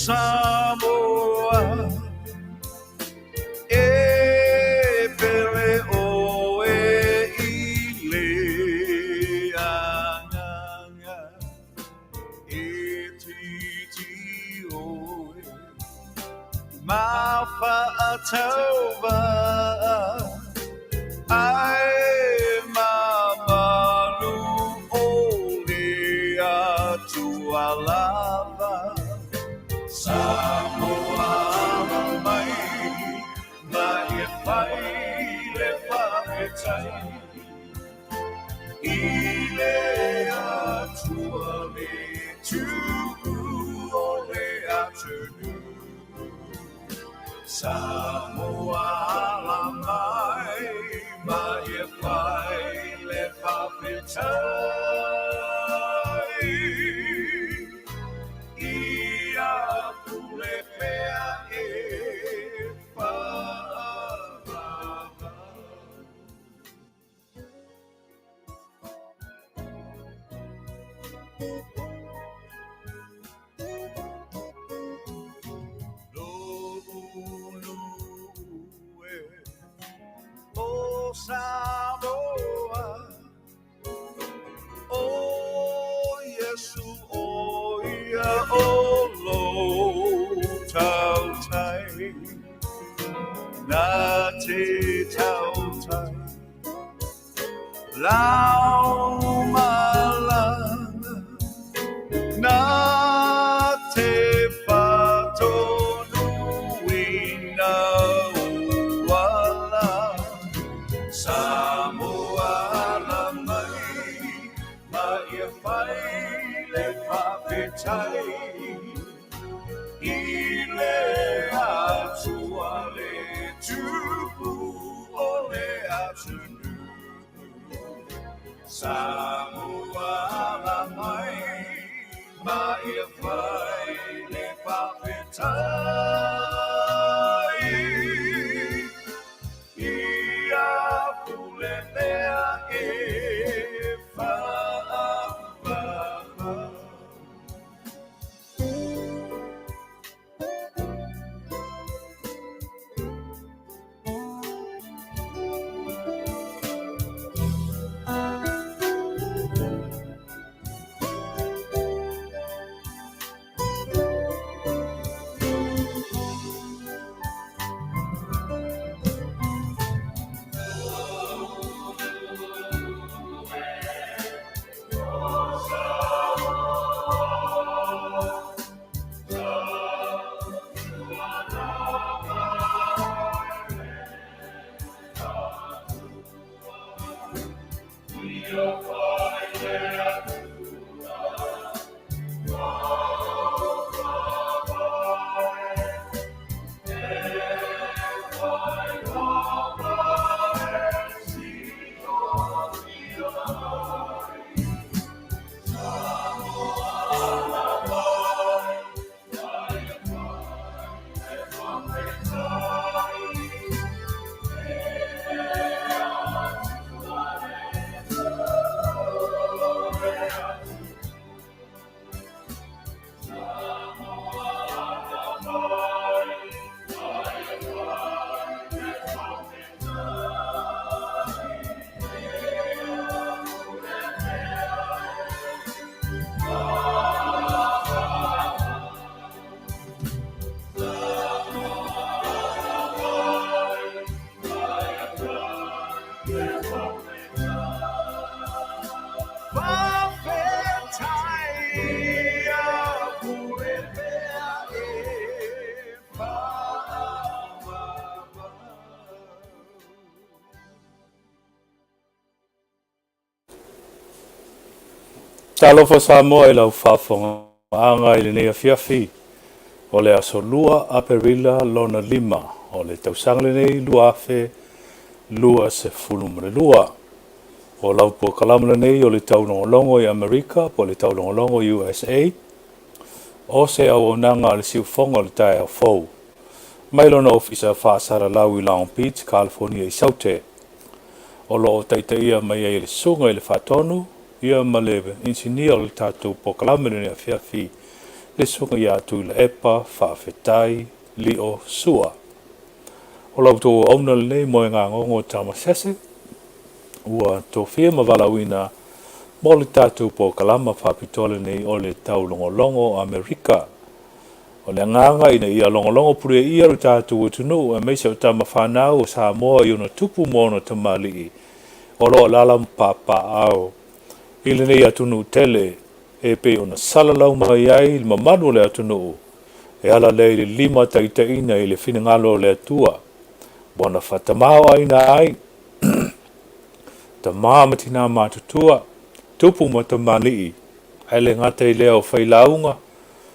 Samoa E pele ʻoe i le agaga E titi ʻoe ma Faatauvaa Ae ma malu o le Atua lava Samoa ala mai ma ia fai le faafetai I le Atua le tupu o le atunuu Samoa ala mai ma ia fai le faafetai Ia pule pea e faaavava. Lo'u e o Samoa O Iesu ʻo ia o lou tautai Na te tautai Lau malama Na te faatonuina uala Samoa ala mai ma ia fai le faafetai I le Atua le tupu o le atunuu Samoa ala mai ma ia fai le faafetai Ia pule pea e faaavava. Faafetai ia pule pea e faaavava. Talofa Samoa i lau faafofogaaga i lenei afiafi o le aso 2 Aperila lona 5 o le tausaga lenei 2022. O lau polokalame lenei o le Taulogologo i Amerika po o le Taulogologo USA, o se auaunaga a le siufofoga o le taeao fou mai lona ofisa faasalalau i Long Beach, California i Saute. O lo o taitaia mai ai e le Susuga i le Faatonu ia ma le Inisinia o le tatou polokalame i lenei afiafi, Le Susuga ia Tuilaepa Faafetai Lio Sua. O la outou auauna lenei Moegagogo Tamasese ua tofia ma valaauina mo le tatou polokalama faapitoa lenei o le Taulogologo o Amerika. O le agaga ina ia logologo puleia lo tatou atunuu aemaise o tama fanau o Samoa i ona tupu ma ona tamalii o lo o alaala ma papaaao i lenei atunuu tele e pei ona salalau mai ai le mamalu o le atunuu e ala lea i le limataitaiina i le finagalo o le Atua ua na faatamaoaiina ai tama ma tinā matutua, tupu ma tamalii, ae le gata i lea o failauga,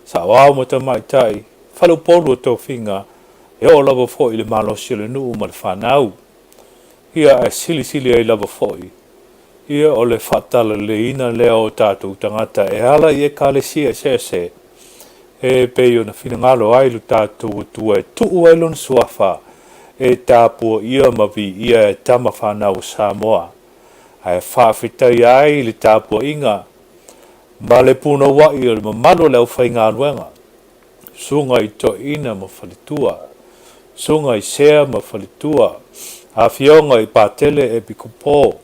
saoao ma tamaitai, faleupolu o tofiga, e oo lava foi i le malosi o le nuu ma le fanau. Ia ae silisili ai lava foi, ia o le faatalaleiina lea o tatou tagata e ala i Ekalesia eseese, e pei ona finagalo ai lo tatou Atua e tuu ai lona suafa e tapuaia ma viia e tama fanau o Samoa, ae faafetaia ai le tapuaiga ma le punouai o le mamalu o le aufaigaluega, susuga i toeaina ma faletua, susuga i sea ma faletua, afioga i Patele Epikopo,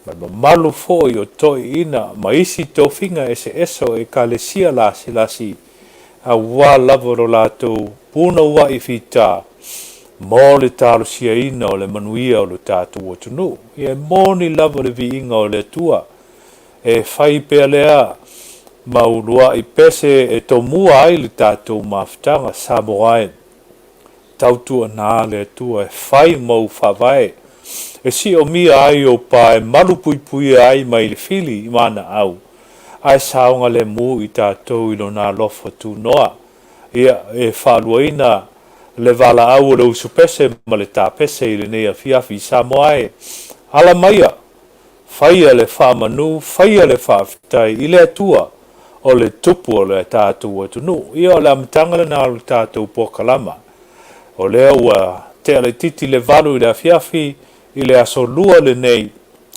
ma le mamalu foi o toeaiina ma isi tofiga eseese o Ekalesia lasilasi, aua lava lo latou punouai fita mo le talosiaina o le manuia o lo tatou atunuu. Ia e moni lava le viiga o le Atua, e fai pea lea ma uluai pese e tomua ai le tatou mafutaga Samoa e. Tautuana le Atua e fai ma ou faavae, e siomia ai ou pa e malupuipuia ai mai le fili i manaau, ae saogalemu i tatou i Lona alofa tunoa. Ia, e faaluaina le valaau o le usupese ma le tapese i lenei afiafi i Samoa e, Ala maia! Faia le faamanu, faia le faafetai i le Atua o le Tupu o le tatou atunuu. Ia, o le amataga lena o le tatou polokalama. O lea ua tea laitiiti le 8 i le afiafi i le aso Lua lenei,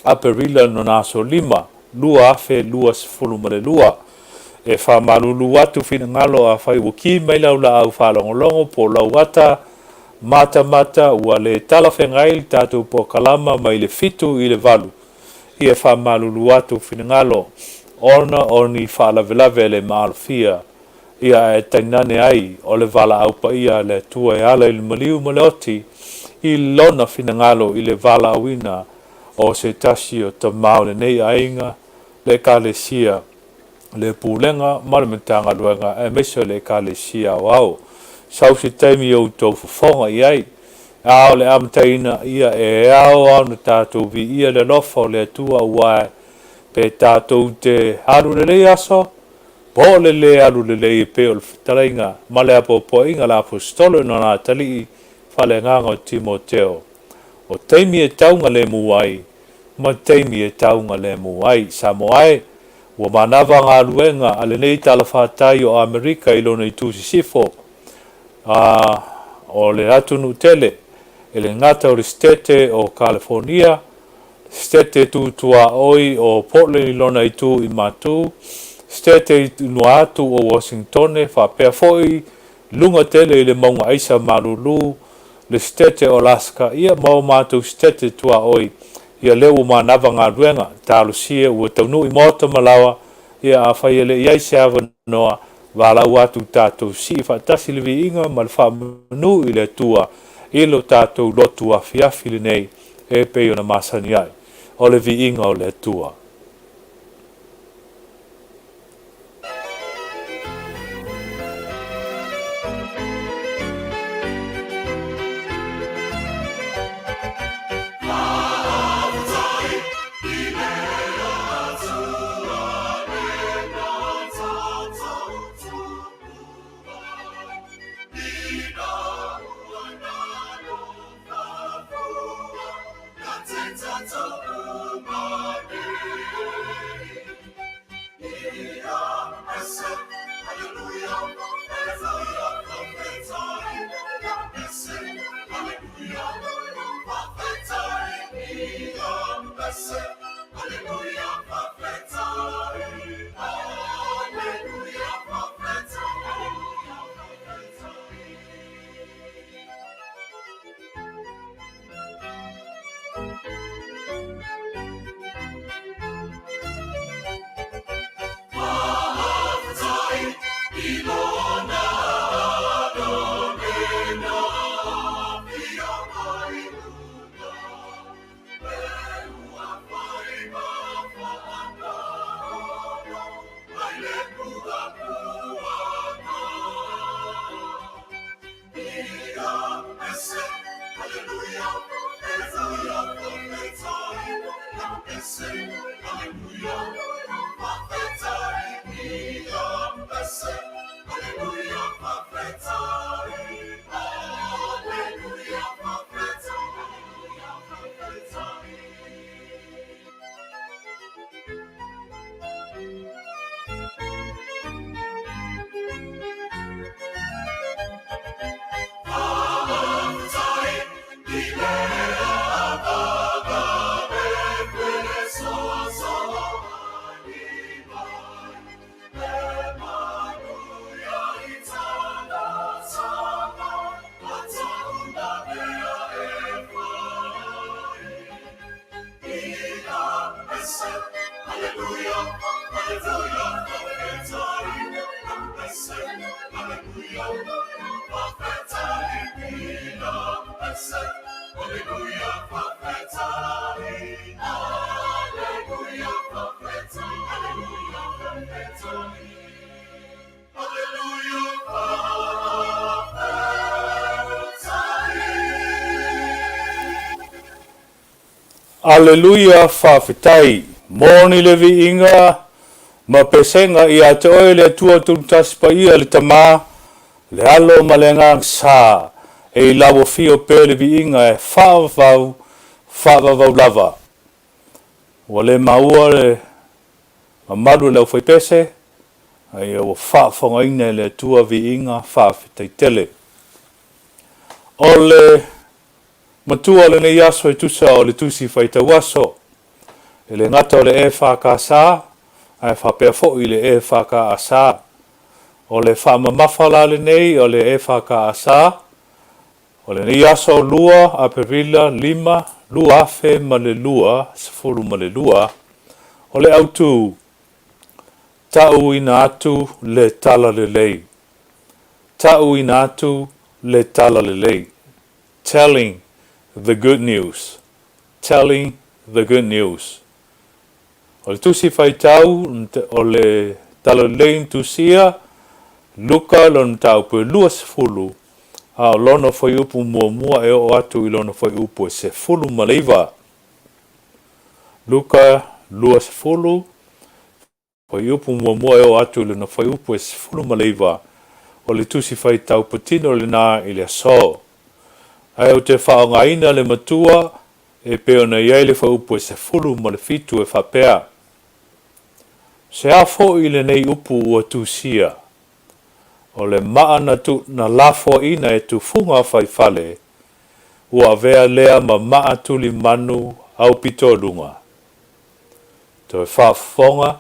Aperila lona aso 5, 2022. E faamalulu atu finagalo afai ua ki mai lau laau faalogologo po o lau ata matamata ua le talafeagai le tatou polokalama mai le 7 i le 8. Ia faamalulu atu finagalo ona o ni faalavelave le maalofia, ia ae tainane ai o le valaau paia a le Atua e ala i le maliu ma le oti i lona finagalo i le valaauina o se tasi o tama o lenei aiga, le Ekalesia, le Pulega ma le Matagaluega aemaise o le Ekalesia Aoao. Sau se taimi o outou fofoga i ai, a o le amataina ia e ao lava ona tatou viia le alofa o le Atua aua pe tatou te alu lelei aso, po o le lē alu lelei e pei o le fetalaiga ma le apoapoaiga a le Aposetolo i lona atalii faaleagaga o Timoteo. O taimi e taugalemu ai ma taimi e taugalemu ai. Samoa e, ua manava galuega a lenei talafatai o Amerika i lona itu sisifo, a o le atunuu tele, e le gata o le Setete o Kalifonia, Setete tutuaoi o Portland i lona itu i Matu, Setete i lua atu o Washingtone, faapea foi luga tele i le mauga aisa malulu, le Setete o Alaska, ia ma o matou Setete tuaoi, ia lea ua manava galuega, talosia ua taunuu i maota ma laoa, ia afai e le i ai se avanoa, valaau atu tatou sii faatasi le viiga ma le faamanu i le Atua i lo tatou lotu afiafi lenei e pei ona masani ai, o le viiga o le Atua. Aleluia faafetai. Moni le viiga ma pesega ia te oe le Atua Tulutasi Paia le Tama, le Alo ma le Agaga Sa, e i lau afio pea le viiga e faavavau, faavavau lava. Ua le maua le mamalu e le aufaipese, a ia ua faafofogaina e le Atua viiga faafetai tele. O le Matua o lenei aso e tusa o le Tusi Faitau Aso, e le gata o le EFKS, ae faapea foi le EFKS. O le faamamafa la lenei o le EFKS, o lenei aso 2 Aperila 5, 2022, o le autu, Ta'uina atu le Talalelei. Ta'uina atu le Talalelei. Telling the good news. Telling the good news. O le tusi faitau o le Talalelei na tusia, Luka lona mataupu e 20, a o lona fuaiupu muamua e oo atu i lona fuaiupu e 19. Luka 20, Fuaiupu muamua e oo atu i lona fuaiupu e 19 o le Tusi Faitau Patino lena i le aso. Ae ou te faaaogaina le matua e pei ona i ai le fuaiupu e 17 e faapea, Se a foi lenei upu ua tusia, o le maa na tu, na lafoaina e tufuga faifale, ua avea lea ma maa tulimanu aupito luga. Toe faafofoga,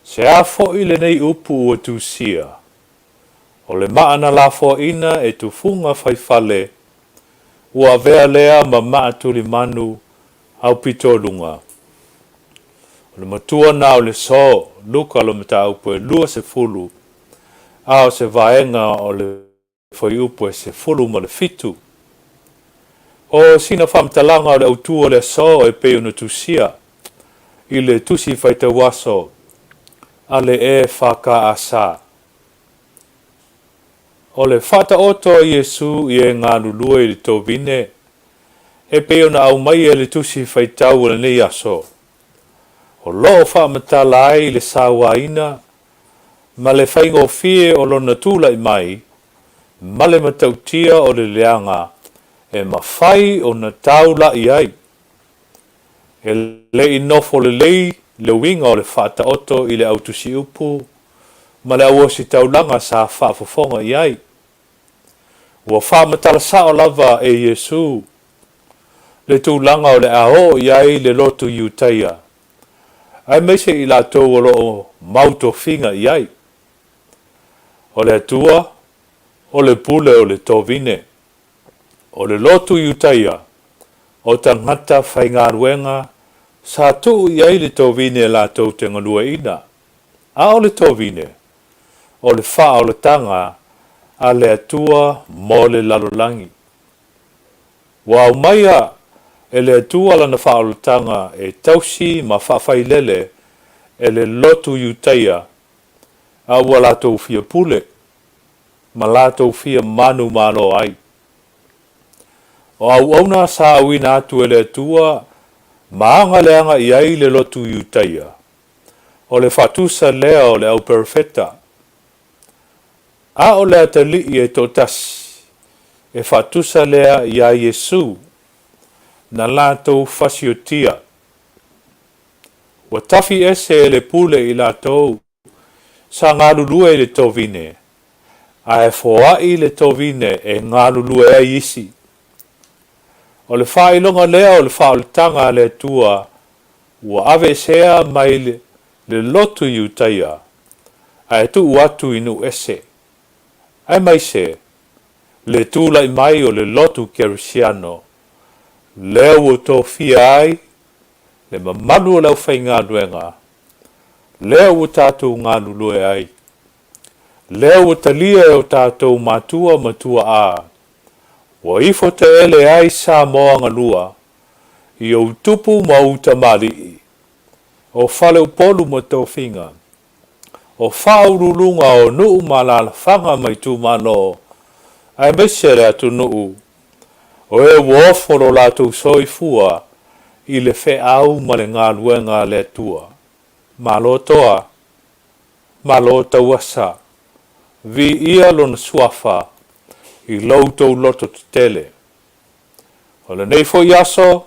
Se a foi lenei upu ua tusia, o le maa na lafoaina e tufuga faifale, ua avea lea ma maa tulimanu aupito luga. O le matua na o le so, Luka lo mataupu e 20, a o se vaega o le fuaiupu e 17. O sina faamatalaga o le autu o le aso e pei ona tusia i le Tusi Faitau Aso a le EFKS. O le faataoto a Iesu i e galulue i le tovine e pei ona aumaia i le Tusi Faitau o lenei aso, o lo o faamatala ai le sauaina ma le faigofie o lona tulai mai ma le matautia o le leaga e mafai ona taula'i ai. E le i nofo lelei le uiga o le faataoto i le autusiupu ma le auositaulaga sa faafofoga i ai. Ua faamatala sa'o lava e Iesu le tulaga o le a oo i ai le lotu Iutaia, aemaise i latou o lo o mau tofiga i ai. O le Atua, o le pule o le tovine. O le lotu Iutaia, o tagata faigaluega sa tuu i ai le tovine latou te galueaiina, a o le tovine, o le faaolataga a le Atua mo le lalolagi. Ua aumaia e le Atua lana faaolataga e tausi ma faafailele e le lotu Iutaia, a ua latou fia pule ma latou fia manumalo ai. O auauna sa auina atu e le Atua ma aga leaga i ai le lotu Iutaia, o le faatusa lea o le au perofeta. A o le atalii e toatasi, e faatusa lea iā Iesu, na latou fasiotia. Ua tafi ese e le pule i latou sa galulue i le tovine, ae foai le tovine e galulue ai isi. O le faailoga lea o le faaolataga a le Atua ua aveesea mai le lotu Iutaia, ae tuu atu i nuu ese, aemaise le tulai mai o le lotu Kerisiano, lea ua tofia ai le mamalu o le aufaigaluega, lea ua tatou galulue ai, lea ua talia e o tatou matua ma tuaa, ua ifo taele ai Samoa galua i ou tupu ma ou tamalii, o faleupolu ma tofiga, o faauluuluga o nuu ma alaalafaga ma itumalo, aemaise le atunuu, o e ua ofo lo latou soifua i le feau ma le galuega a le Atua. Malo toa, malo tauasa, viia Lona Suafa i lo outou loto tetele. O lenei foi aso,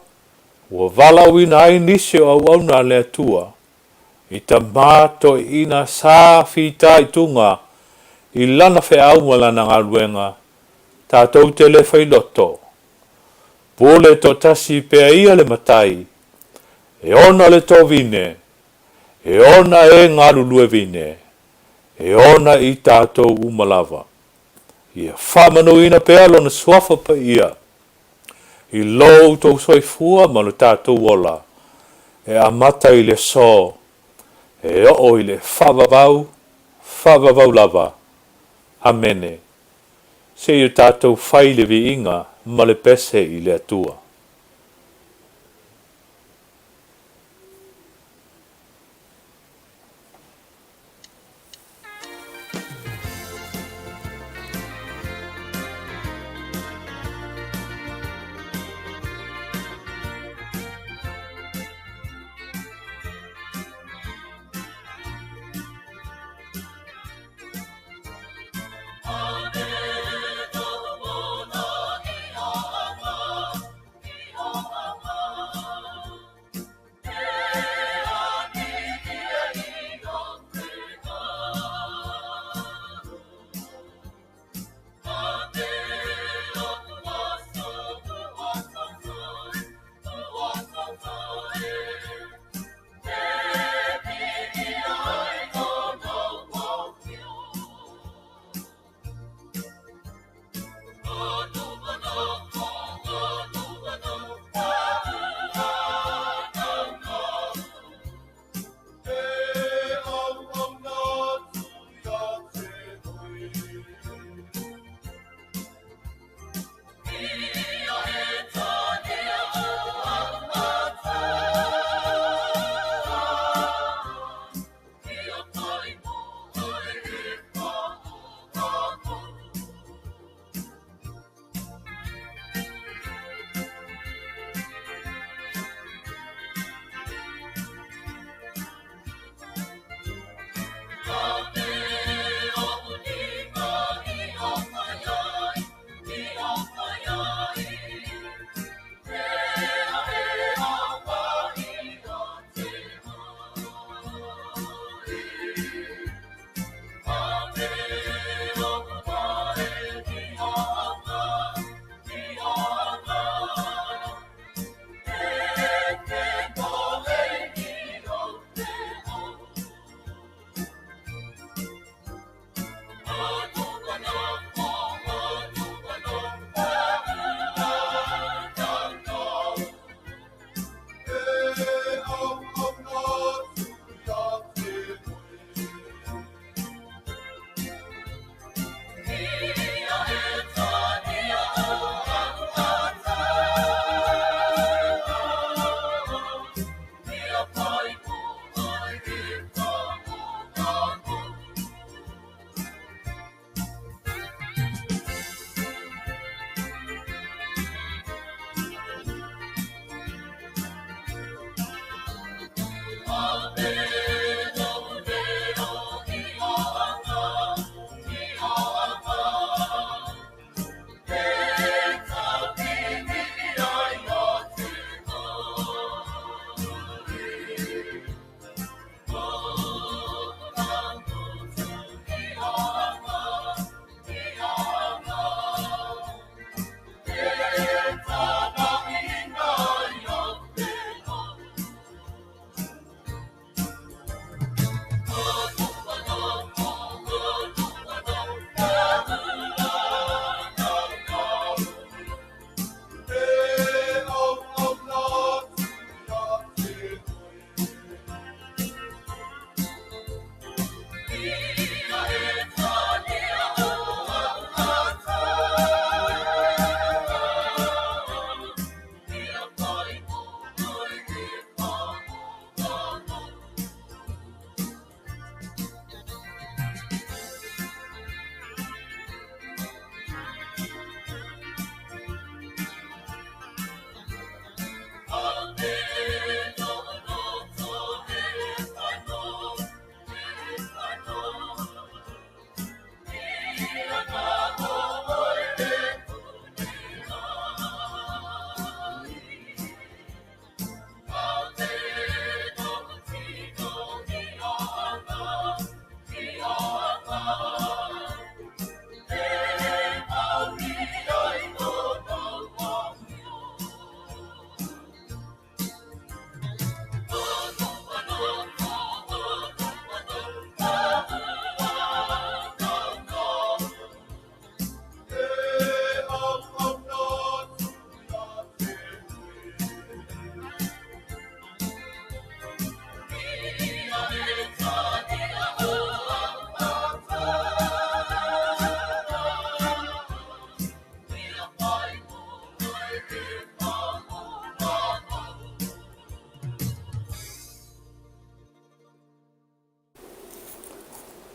ua valaauina ai nisi o auauna a le Atua i tama toeaiina sa fitaituga i lana feau ma lana galuega, tatou te le failoto. Pule toatasi pea ia le Matai, e ona le tovine, e ona e galulue vine, e ona i tatou uma lava. Ia faamanuina pea Lona Suafa Paia i lo outou soifua ma lo tatou ola, e amata i le aso, e oo i le faavavau, faavavau lava. Amene. Seia tatou fai le viiga ma le pese i le Atua.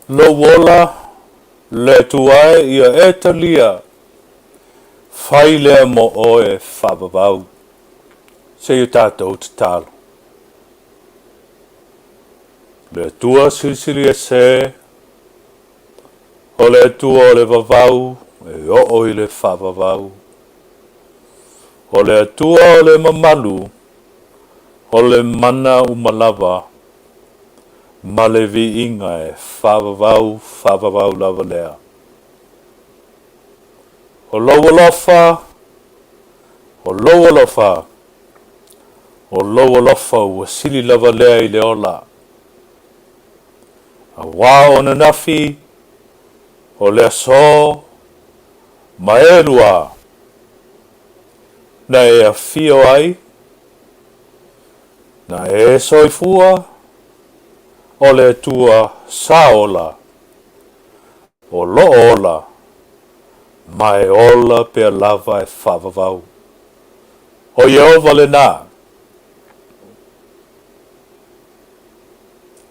Lou ola, le Atua e, ia e talia, fai lea mo oe e faavavau. Se i o tatou tatalo. Le Atua Silisili Ese, o le Atua o le vavau e oo i le faavavau. O le Atua o le mamalu, o le mana uma lava, ma le viiga e faavavau, faavavau lava lea. O lou alofa, o lou alofa, o lou alofa ua sili lava lea i le ola. Auā o ananafi, o le aso, ma e lua, na e afio ai, na e soifua, o le Atua sa ola, o loo ola, ma e ola pea lava e faavavau. O Ieova lenā.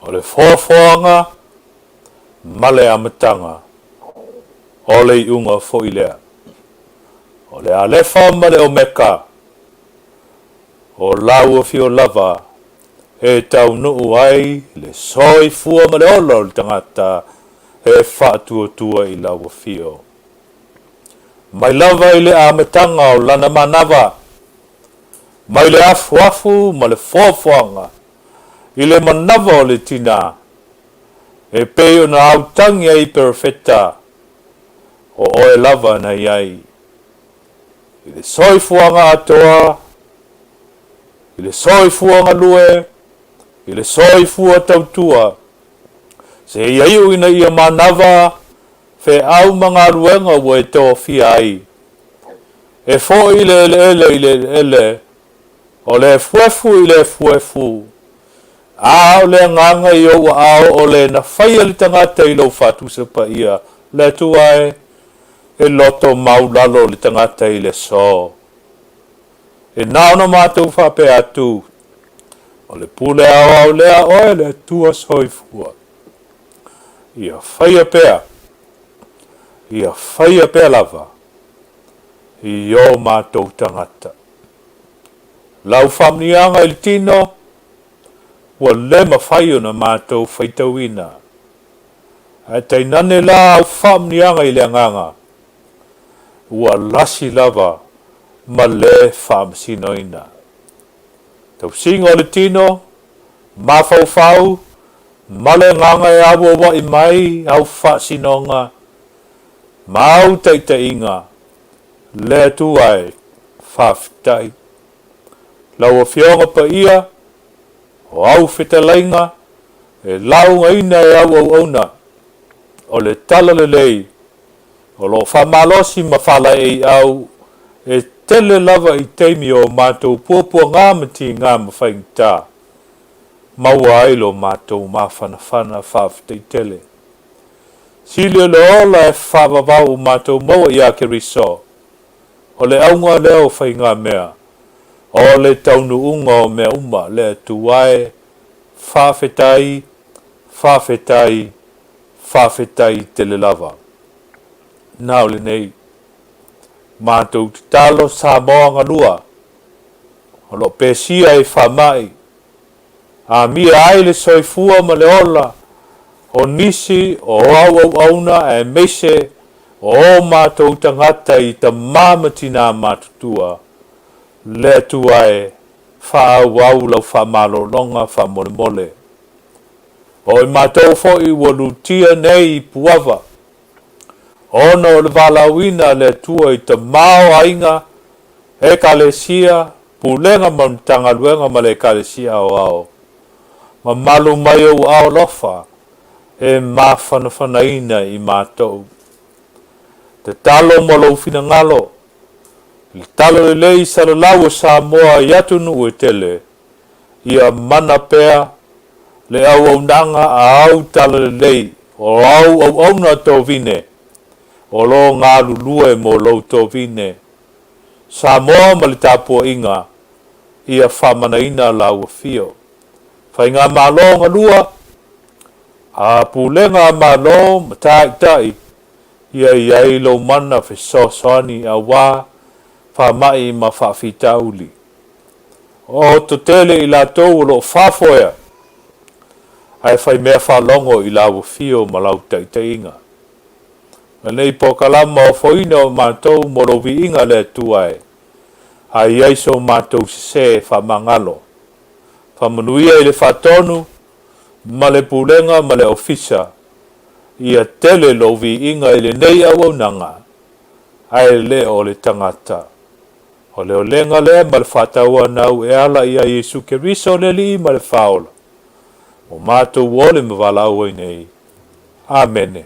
O le foafoaga ma le amataga, o le iuga foi lea. O le Alefa ma le Omeka, o lau afio lava e taunuu ai le soifua ma le ola o le tagata e faatuatua i lau afio. Mai lava i le amataga o lana manava, mai le afuafu ma le foafoaga i le manava o le tinā, e pei ona autagi ai perofeta, o oe lava na i ai. I le soifuaga atoa, i le soifua galue, i le soifua tautua, seia iu ina ia manava feau ma galuega ua e tofia ai. E foi le eleele i le eleele, o le efuefu i le efuefu, a o le agaga i ou aao o le na faia le tagata i lou faatusa paia, le Atua e, e loto maulalo le tagata i le aso. E na ona matou faapea atu, o le pule aoao lea a oe le Atua soifua. Ia faia pea, ia faia pea lava i o matou tagata. Lau faamanuiaga i le tino, ua le mafai ona matou faitauina. Ae tainane la au faamanuiaga i le agaga, ua lasi lava ma le faamasinoina. Tausiga o le tino, mafaufau, ma le agaga e auaua'i mai au faasinoga ma au taitaiga, le Atua e, faafetai. Lau Afioga Paia, o au fetalaiga e laugaina e au auauna o le Talalelei o lo o faamalosi ma faalaeiau e tele lava i taimi o matou puapuaga ma tiga ma faigata, maua ai lo matou mafanafana faafetai tele. Sili o le ola e faavavau o matou maua iā Keriso, o le auga lea o faigamea, o le taunuuga o mea uma, le Atua e, faafetai, faafetai, Faafetai tele lava. Na o lenei. Matou tatalo Samoa galua. O lo o pesia i faamai. Amia ai le soifua ma le ola o nisi o au auauna aemaise o o matou tagata i tama ma tina matutua. Le Atua e, faaauau lau faamalologa faamolemole. O i matou foi ua lutia nei i Puava, ona o le valaauina a le Atua i tama o aiga, Ekalesia, Pulega ma Matagaluega ma le Ekalesia Aoao, mamalu mai ou aao alofa e mafanafanaina i matou. Tatalo mo lou finagalo, le talalelei salalau o Samoa i atunuu e tele, Ia mana pea le auaunaga a au talalelei o au auauna tovine o lo galulue mo lou tovine Samoa ma le tapuaiga ia faamanaina lau afio. Faigamalo galua. A pulega a Malo ma taitai, ia i ai lou mana fesoasoani auā faama'i ma faafitauli. O totele i latou o lo o faafoea, ae faimea faalogo i lau afio ma lau taitaiga. Lenei polokalama ofoina o matou mo lou viiga le Atua e, a i ai so matou sesē faamagalo. Faamanuia i le Faatonu ma le Pulega ma le Ofisa, ia tele lou viiga i lenei auaunaga, ae le o le tagata. O le olega lea ma le faatauanau e ala iā Iesu Keriso le Alii ma le Faaola, ua matou ole ma valaau ai nei. Amene.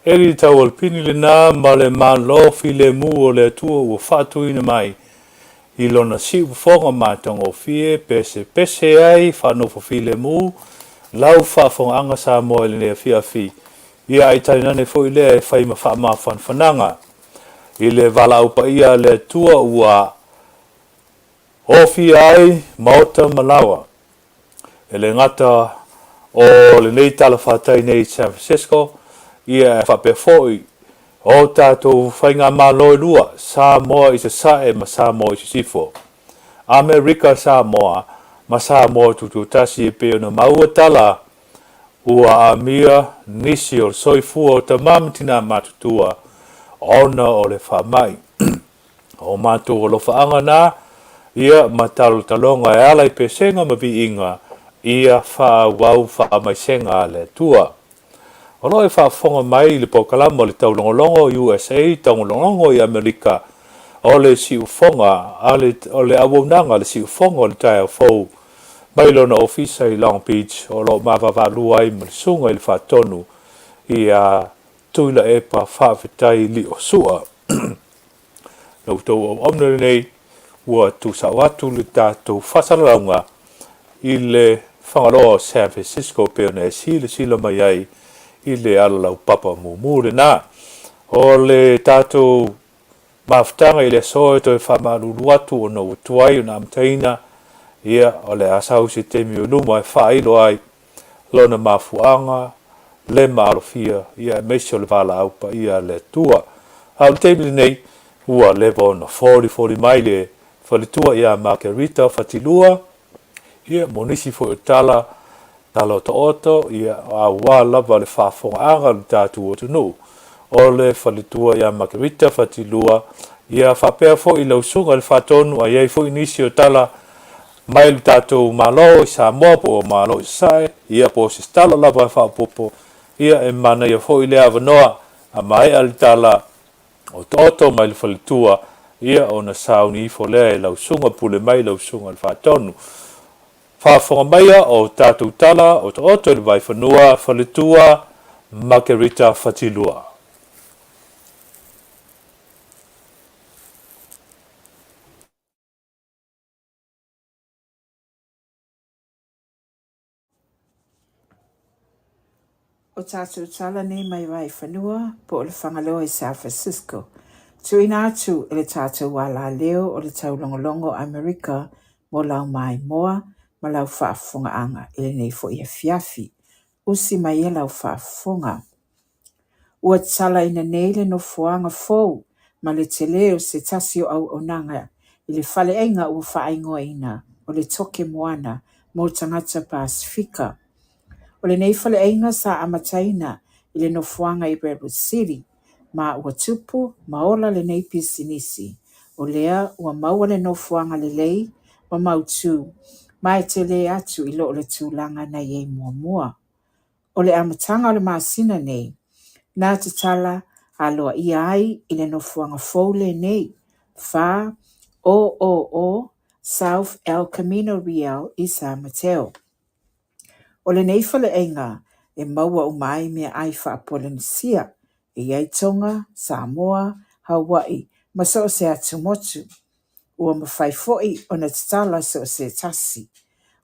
Eli Taualpini lena ma le Malo filemu o le Atua ua faatuina mai i lona siufofoga matagofie pesepese ai faanofo filemu lau faafogaaga Samoa i lenei afiafi, ia ae tainane foi lea e fai ma faamafanafanaga i le valaau paia a le Atua ua ofia ai maota ma laoa. E le gata o lenei talafatai nei i San Francisco, ia e faapea foi o tatou faigamalo e lua, Samoa i Sasae ma Samoa i Sisifo, Amerika Samoa ma Samoa Tutoatasi e pei ona maua tala ua aamia nisi o le soifua o tama ma tinā matutua ona o le faamai. O matou alofaaga na, ia ma talotaloga e ala i pesega ma viiga, ia faaauau faamaisega a le Atua. O lo o e faafofoga mai i le polokalama o le Taulogologo USA, Taugologologo i Amerika, o le siufofoga a le, o le auaunaga a le siufofoga o le taeao fou mai lona ofisa i Long Beach, o lo o mavavaalua ai ma le Susuga i le Faatonu ia Tuilaepa Faafetai Liosua. La outou auauna lenei ua tuusao atu le tatou faasalalauga i le Fagaloa o San Francisco pei ona e silasila mai ai i le alalaupapa mumu lena. O le tatou mafutaga i le aso e toe faamalulu atu ona ua tuai ona amataina, ia, o le a sau se taimi o i luma e faailo ai lona mafuaaga le maalofia, ia aemaise o le valaau paia a le Atua. A o le taimi lenei, ua leva ona folifoli mai le faletua ia Makerita Fatilua, ia, mo nisi foi o tala, tala otooto, ia, aua lava le faafofogaaga o le tatou atunuu. O le faletua ia Makerita Fatilua, ia faapea foi lau susuga i le Faatonu, a i ai foi nisi o tala mai lo tatou Malo i Samoa po o Malo i Sasae, ia po o se tala lava e faaopoopo, ia e manaia foi le avanoa a maea le tala otooto mai le faletua, ia ona sauni ifo lea e lau susuga, pule mai lau susuga i le Faatonu. Faafofoga maia o tatou tala otooto i le vaifanua, faletua Makerita Fatilua. O tatou tala nei mai Vaifanua po o le Fagaloa i San Francisco. Tuuina atu e le tatou alaleo o le taulogologo Amerika mo lau maimoa ma lau faafofogaaga i lenei foi afiafi. Usi mai ia lau faafofoga. Ua tatalaina nei le nofoaga fou ma le tele o se tasi o auaunaga i le faleaiga ua faaigoaina o le Toke Moana mo tagata Pasefika. O lenei faleaiga sa amataina i le nofoaga i Redwood City, ma ua tupu ma ola lenei pisinisi, o lea ua maua le nofoaga lelei ma mautū, ma e tele atu i lo le tulaga na i ai muamua. O le amataga o le masina nei, na tatala aloaia ai i le nofoaga fou lenei, 400 South El Camino Real i San Mateo. O lenei faleaiga e maua uma ai meaai faa-Polenisia, e i ai Tonga, Samoa, Hawaii ma so o se atumotu. Ua mafai foi ona tatala so o se tasi.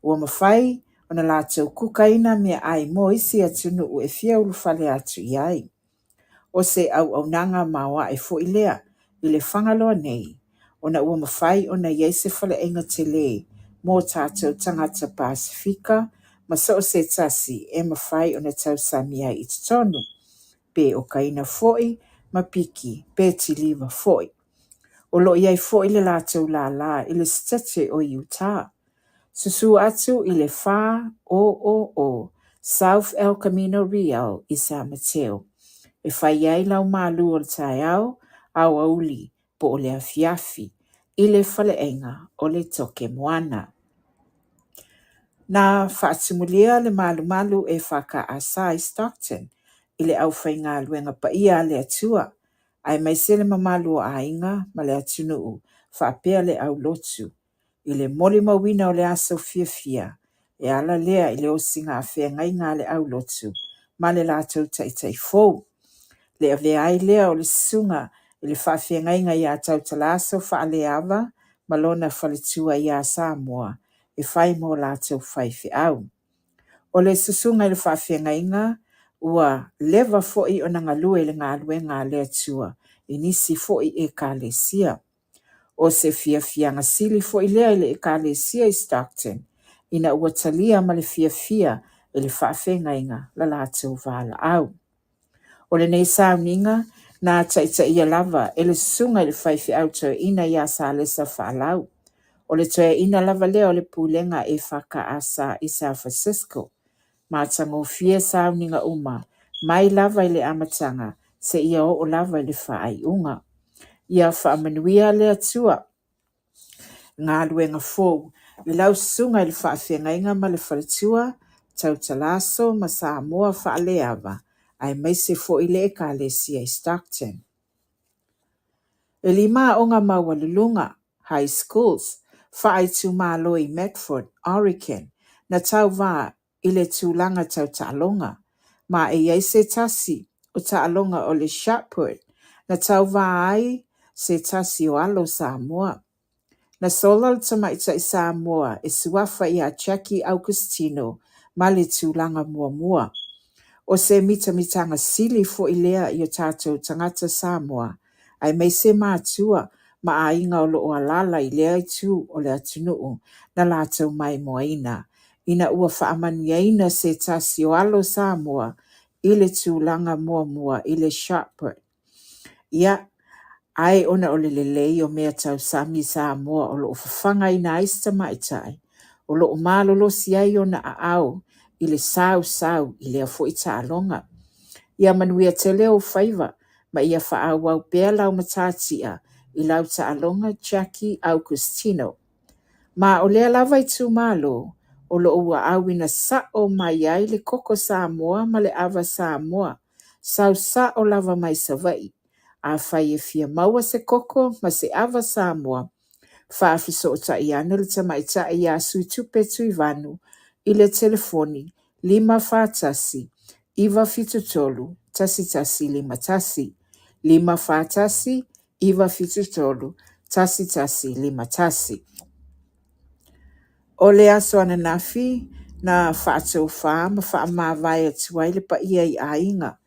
Ua mafai ona latou kukaina meaai mo isi atunuu e fia ulufale atu i ai. O se auaunaga maoae foi lea i le Fagaloa nei, ona ua mafai ona i ai se faleaiga tele mo tatou tagata Pasefika ma so o se tasi e mafai ona tausami ai i totonu, pe okaina foi ma piki pe tiliva foi. O lo o i ai foi le latou lālā i le Setete o Utah. Susu atu i le 400 South El Camino Real i San Mateo e fai ai lau malu o le taeao, aoauli po o le afiafi i le faleaiga o le Toke Moana. Na faatumulia le malumalu EFKS i Stockton i le aufaigaluega paia a le Atua aemaise le mamalu o aiga ma le atunuu faapea le aulotu i le molimauina o le aso fiafia e ala lea i le osiga feagaiga a le aulotu ma le latou taitai fou. Le avea ai lea o le susuga i le faafeagaiga ia Tautalaaso Faaleava ma lona faletua ia Samoa e fai mo latou faifeau. O le susuga i le faafeagaiga ua leva foi ona galue i le galuega a le Atua i nisi foi ekalesia. O se fiafiaga sili foi lea i le ekalesia i Stockton ina ua talia ma le fiafia e le faafeagaiga la latou valaau. O lenei sauniga na taitaia lava e le susuga i le faifeau toeaina ia Salesa Faalau. O le toeaina lava lea o le pulega EFKS i San Francisco. Matagofie sauniga uma mai lava i le amataga seia oo lava i le faaiuga. Ia faamanuia le Atua galuega fou i lau susuga i le faafeagaiga ma le faletua, Tautalaaso ma Samoa Faaleava, aemaise foi le ekalesia i Stockton. E lima aoga maualuluga, high schools, faaitumalo i Medford, Oregon, na tauvā i le tulaga tau taaloga, ma e i ai se tasi o taaloga o le shot put na tauvā ai se tasi o alo o Samoa. Na sola le tamaitai Samoa e suafa ia Jackie Augustino ma le tulaga muamua. O se mitamitaga sili foi lea i o tatou tagata Samoa, aemaise matua ma aiga o lo o alaala i lea itu o le atunuu na latou maimoaina, ina ua faamanuiaina se tasi o alo Samoa i le tulaga muamua i le shot put. Ia, ae ona o le lelei o mea tau sami Samoa o lo o fafagaina ai si tamaitai, o lo o malolosi ai ona aao i le sausau i lea foi taaloga. Ia manuia tele ou faiva ma ia faaauau pea lau matatia i lau taaloga Jackie Augustino. Ma o lea lava itumalo o lo o ua auina sao mai ai le koko Samoa ma le ava Samoa, sau sao lava mai Savaii. Afai e fia maua se koko ma se ava Samoa, faafesootai ane le tamaitai ia Suitupe Tuivanu i le telefoni 541 973 1151, 541 973 1151. O le aso ananafi na faatofā ma faamavae atu ai le paia i aiga,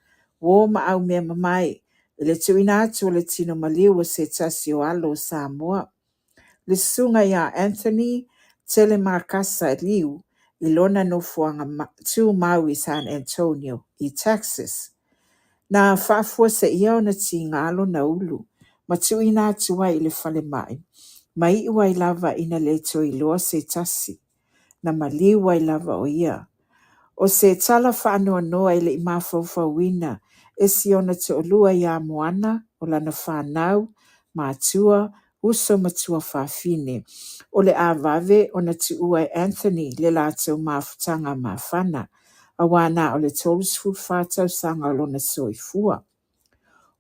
uo ma aumeamamae i le tuuina atu o le tino maliu o se tasi o alo o Samoa, le susuga ia Anthony Telemakasa Liu i lona nofoaga tumau i San Antonio, i Texas. Na faafuaseia ona tiga lona ulu ma tuuina atu ai i le falemai, ma iu ai lava ina le toe iloa se tasi. Na maliu ai lava o ia. O se tala faanoanoa e le i mafaufauina e si ona toalua ia Moana, o lana fanau, matua, uso ma tuafafine, o le a vave ona tuua e Anthony le latou mafutaga mafana, auā na o le 34 tausaga o lona soifua.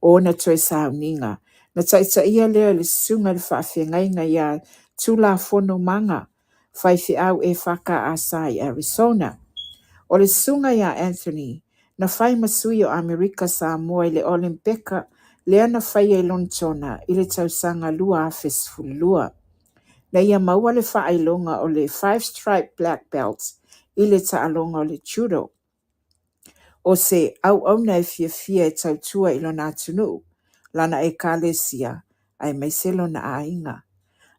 O ona toe sauniga, na taitaia lea e le susuga i le faafeagaiga ia Tulafono Maga, faifeau EFKS i Arizona. O le susuga ia Anthony, na fai ma sui o Amerika Samoa i le Olimpeka lea na faia i Lonetona i le tausaga 2012. Na ia maua le faailoga o le Five Stripe Black Belt i le taaloga o le Judo. O se auauna e fiafia e tautua i lona atunuu, lana ekalesia, aemaise lona aiga.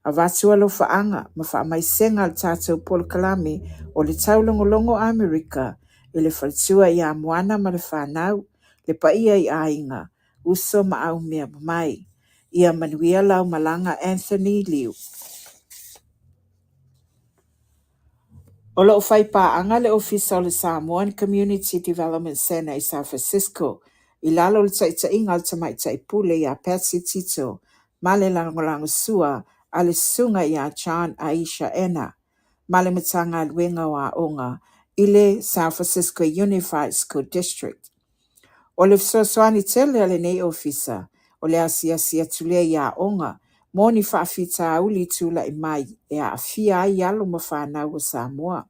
Avatu alofaaga ma faamaisega a le tatou polokalame o le Taulogologo Amerika i le faletua ia Moana ma le fanau, le paia i aiga, uso ma aumeamamae. Ia manuia lau malaga Anthony Liu. O lo o fai paaga le Ofisa o le Samoan Community Development Centre i San Francisco i lalo o le taitaiga a le Tamaitai Pule ia Patsy Tito ma le lagolagosua a le Susuga ia John Aisha Ena ma le Matagaluega o Aoga i le San Francisco Unified School District. O le fesoasoani tele a lenei ofisa, o le asiasi atu lea i aoga mo ni faafitauli tulai mai e aafia ai alo ma fanau o Samoa.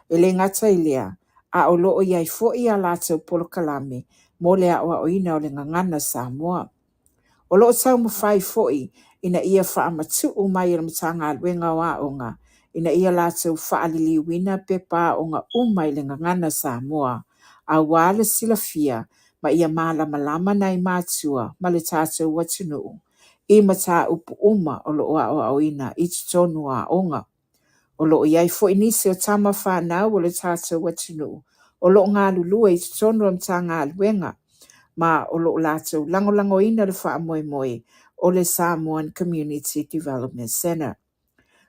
E le gata i lea, a o lo o i ai foi a latou polokalame mo le aoaoina o le gagana Samoa. O lo o taumafai foi ina ia faamatuu mai e le Matagaluega o Aoga ina ia latou faaliliuina pepa aoga uma i le gagana Samoa aua le silafia ma ia malamalama nai matua ma le tatou atunuu i mataupu uma o lo o aoaoina i totonu o aoga. O lo o i ai foi nisi o tama fanau o le tatou atunuu o lo o galulue i totonu o le Matagaluega ma o lo o latou lagolagoina le faamoemoe o le Samoan Community Development Centre.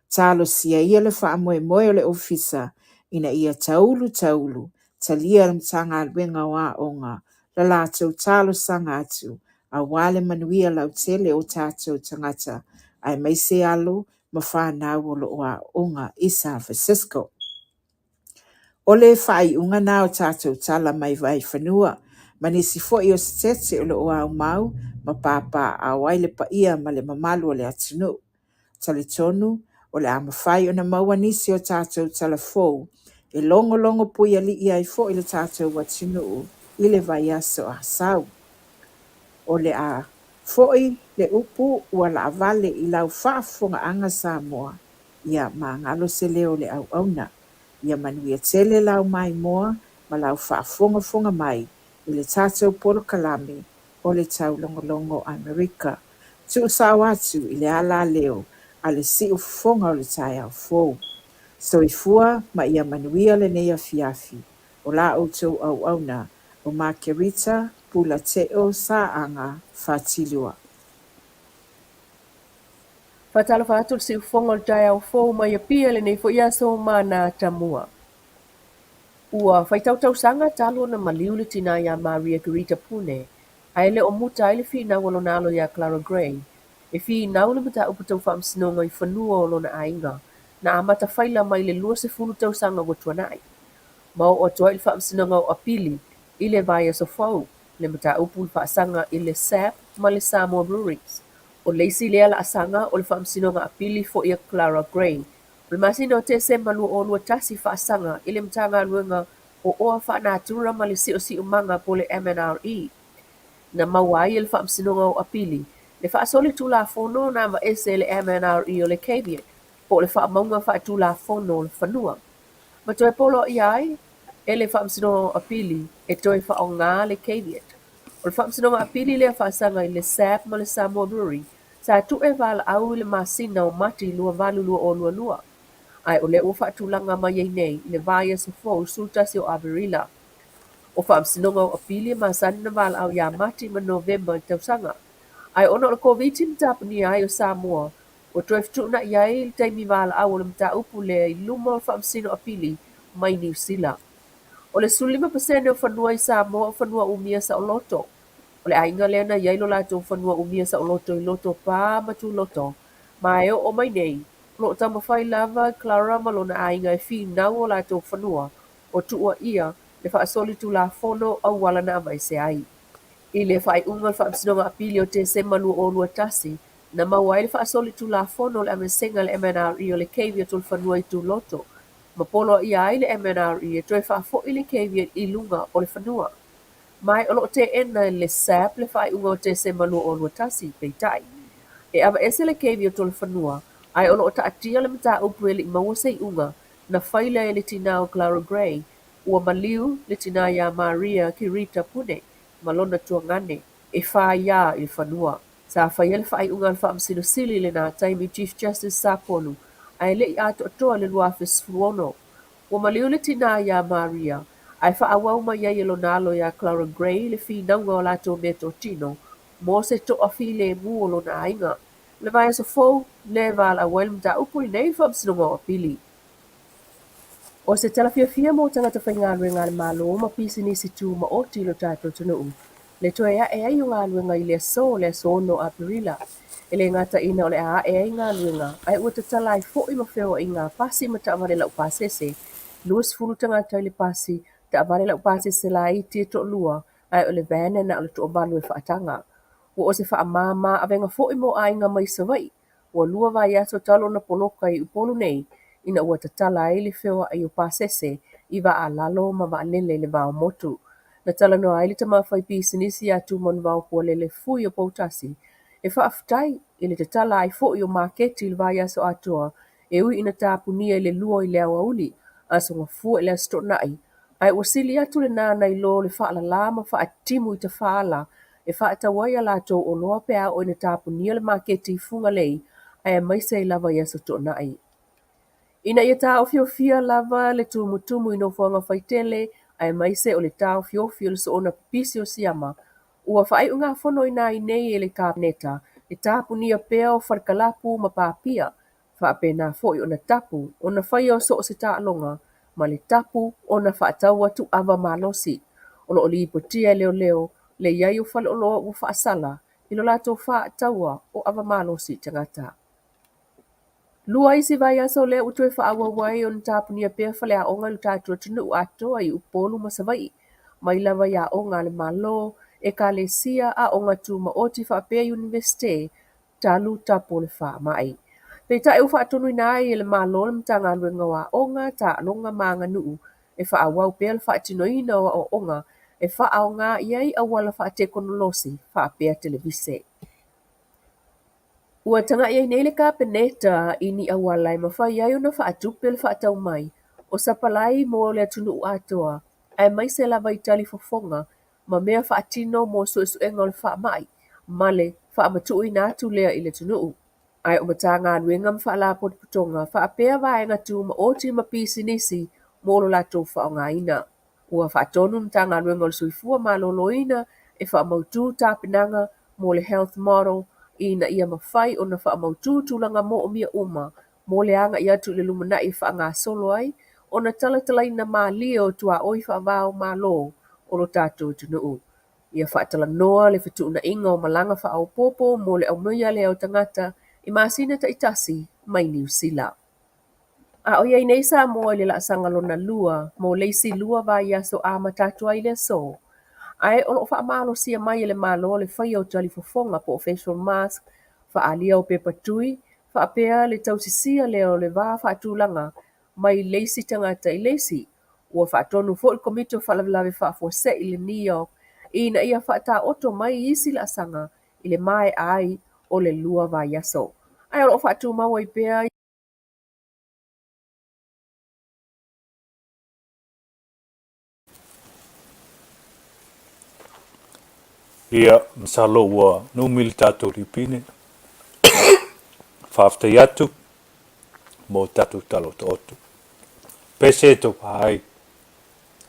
Talosia ia le faamoemoe o le Ofisa ina ia taulu taulu talia e le Matagaluega o Aoga la latou talosaga atu aua le manuia lautele o tatou tagata aemaise alo ma fanau o lo o aooga i San Francisco. O le faaiuga na o tatou tala mai Vaifanua ma nisi foi o Setete o lo o aumau ma papaaao ai le paia ma le mamalu o le atunuu. Talitonu o le a mafai ona maua nisi o tatou tala fou e logologo puialii ai foi le tatou atunuu i le vaiaso Asau. O le a foi le upu ua laavale i lau faafofogaaga Samoa, ia magalo se leo o le auauna. Ia manuia tele lau maimoa ma lau faafogafoga mai i le tatou polokalame o le Taulogologo Amerika. Tuusao atu i le alaleo a le siufofoga o le taeao fou. Soifua ma ia manuia lenei afiafi. O la outou auauna o Makerita Pulateo Saaga Fatilua. Faatalofa atu le siufofoga o le taeao fou mai Apia i lenei foi aso ma Tamua. Ua faitau tausaga talu ona maliu le tina iā Maria Kerita Pune, ae le o muta ai le finau a lona alo iā Clara Gray, e finau le mataupu tau faamasinoga i fanua o lona aiga, na amata faila mai le 20 tausaga ua tuanai. Ma oo atu ai i le Faamasinoga o Apili i le vaiaso fou, le mataupu faasaga i le SAB ma le Samoa Breweries. O le isi lea laasaga o le Faamasinoga Apili foi a Clara Gray. O le masina o Tesema 2021 faasaga i le Matagaluega o Oa Faanatura ma le Siosiomaga po o le MNRE. Na maua ai e le Faamasinoga o Apili le faasolitulafono na aveese e le MNRE o le caveat po o le faamauga faatulafono o le fanua. Ma toe poloaia ai e le Faamasinoga o Apili e toe faaaoga le caveat. O le Faamasinoga Apili lea faasaga i le SAB ma le Samoa Brewery sa tu'e valaau i le masina o Mati 2022, ae o lea ua faatulaga mai ai nei i le vaiaso fou 11 o Aperila. O Faamasinoga o Apili e masani ona valaau iā Mati ma Novema i le tausaga, ae ona o le Koviti na tapunia ai o Samoa, ua toe fetuunai ai le taimi valaau o le mataupu lea i luma o le Faamasino Apili mai Niu Sila. O le 15% o fanua i Samoa o fanua umia saoloto. O le aiga lea na i ai lo latou fanua umia saoloto i Lotopa ma Tuloto, ma e oo mai nei, o lo o taumafai lava Clara ma lona aiga e finau o latou fanua o tuuaia le faasolitulafono auala na aveese ai. I le faaiuga o le Faamasinoga Apili o Tesema 2021, na maua ai le faasolitulafono o le aveesega a le MNRE o le caveat o le fanua i Tuloto, ma poloaia ai le MNRE e toe faafoi le caveat i luga o le fanua. Ma o lo o teena e le SAB le faaiuga o Tesema 2021, peitai, e aveese le caveat o le fanua, ae o lo o taatia le mataupu e le i maua se iuga na faila e le tina o Clara Gray, ua maliu le tina iā Maria Kerita Pune ma lona tuagane e faiā i le fanua. Sa faia le faaiuga a le Faamasino Sili i lena taimi Chief Justice Sapolu ae le i atoatoa le 2016. Ua maliu le tina iā Maria, ae faaauau mai ai e lona alo iā Clara Gray le finauga o latou meatotino mo se toafilemu o lona aiga. Le vaiaso fou lea e valaau ai le mataupu lenei i le Faamasinoga o Apili. O se tala fiafia mo tagata faigaluega a le Malo ma pisinisi tumaoti i lo tatou atunuu, le toe ae ai o galuega i le aso, le aso 6 Aperila. E le gata ina o le a ae ai galuega, ae ua tatala ai foi ma feoaiga a pasi ma taavale laupasese, 20 tagata i le pasi, taavale laupasese laiti e toalua, ae o le van e na o le toavalu e faataga. Ua o se faamama avega foi mo aiga mai Savaii, ua lua vaiaso talu ona poloka i Upolu nei, ina ua tatala ai le feoai o pasese i vaa a lalo ma vaalele i le va o motu. Na talanoa ai le tama faipisinisi ia Tumanuvao Pualele Fui o Poutasi e faafetai i le tatala ai foi o maketi i le vaiaso atoa e ui ina tapunia i le 2 i le aoauli, Aso Gafua i le Aso Toonai, ae ua sili atu lena nai lo le faalala ma faatitimu i tafaala e faatau ai a latou oloa pe a oo ina tapunia le maketi i Fugalei aemaise ai lava i Aso Toonai. Ina ia taofiofia lava le tumutumu i nofoaga faitele aemaise o le taofiofi o le soona pipisi o siama, ua faaiugafonoina ai nei e le Kapeneta le tapunia pea o falekalapu ma papia, faapena foi ona tapu ona faia so o se taaloga ma le tapu ona faatau atu ava malosi. O lo o lipotia e leoleo le i ai o faleoloa ua faasala i lo latou faataua o ava malosi i tagata. Lua isi vaiaso lea ua toe faaauau ai ona tapunia pea faleaoga i lo tatou atunuu atoa i Upolu ma Savaii, mai lava i aoga a le Malo, ekalesia, aoga tumaoti faapea Iunivesite, talu tapu o le faamai. Peitai ua faatonuina ai e le Malo le Matagaluega o Aoga, Taaloga ma Aganuu e faaauau pea le faatinoina o aoaoga e faaaoga i ai auala faatekonolosi faapea televise. Ua tagai ai nei le Kapeneta i ni auala e mafai ai ona faatupe le faatau mai o sapalai mo le atunuu atoa, aemaise lava i talifofoga ma mea faatino mo suesuega o le faamai ma le faamatuuina atu lea i le atunuu. Ae o Matagaluega ma Faalapotopotoga faapea vaega tumaoti ma pisinisi mo lo latou faaaogaina. Ua faatonu le Matagaluega o le Soifua Maloloina e faamautu tapenaga mo le Health Model ina ia mafai ona faamautu tulaga moomia uma mo le agai atu i le lumanai e faagasolo ai ona talatalaina malie o tuaoi faava-o-Malo o lo tatou atunuu. Ia faatalanoa le fetuunaiga o malaga faaopoopo mo le aumaia lea o tagata i masina taitasi mai Niu Sila. A o i ai nei Samoa i le laasaga lona lua mo le isi lua vaiaso amata atu ai i le aso, ae o lo o faamalosia mai e le Malo le faia o talifofoga po o facial mask, faaalia o pepa tui, faapea le tausisia lea o le va faatulaga mai le isi tagata i le isi. Ua faatonu foi le Komiti o Faalavelave Faafuasei i le NEOC ina ia faataoto mai isi laasaga i le maea ai o le lua vaiaso. Ae o lo o faatumau ai pea Ia, masalo ua numi le tatou lipine. Faafetai atu mo tatou tala otooto. Pese e taupa ai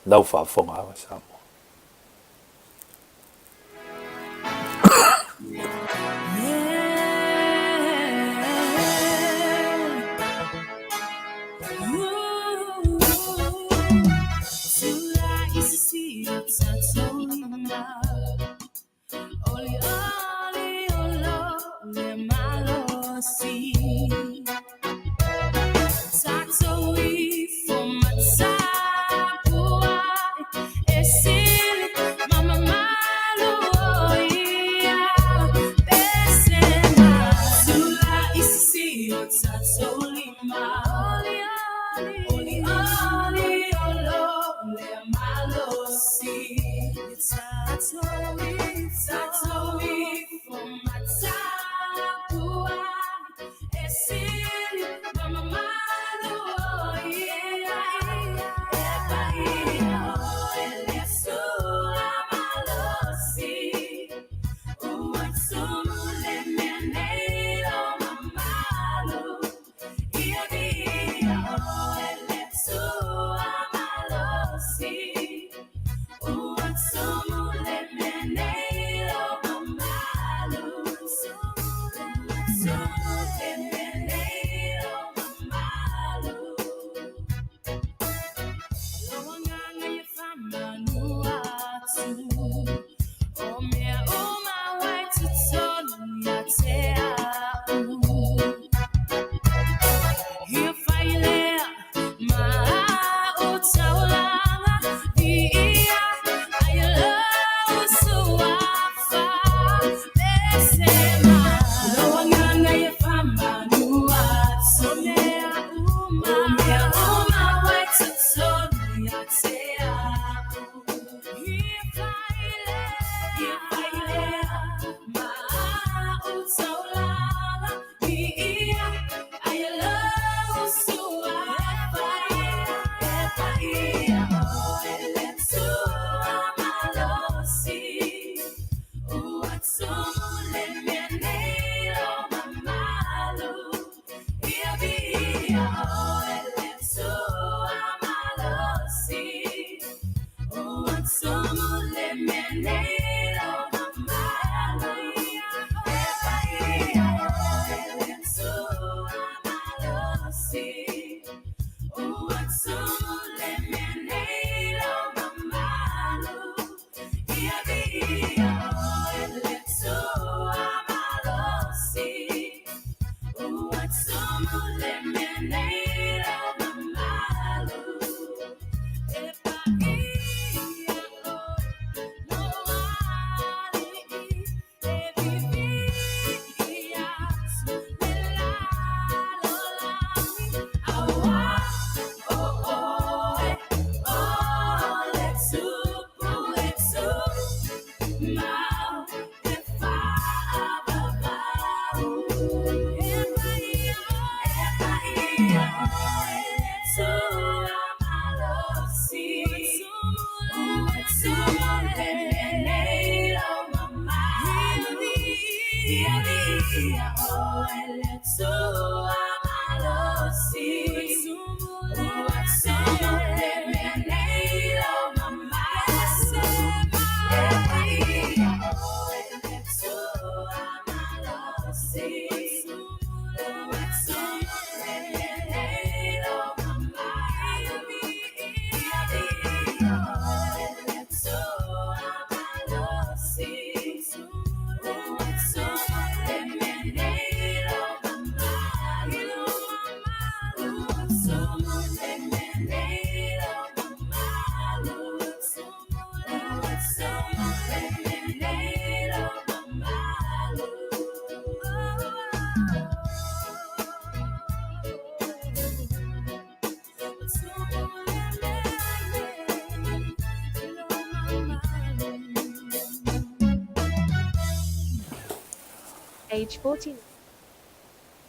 lau faafofoga a Samoa.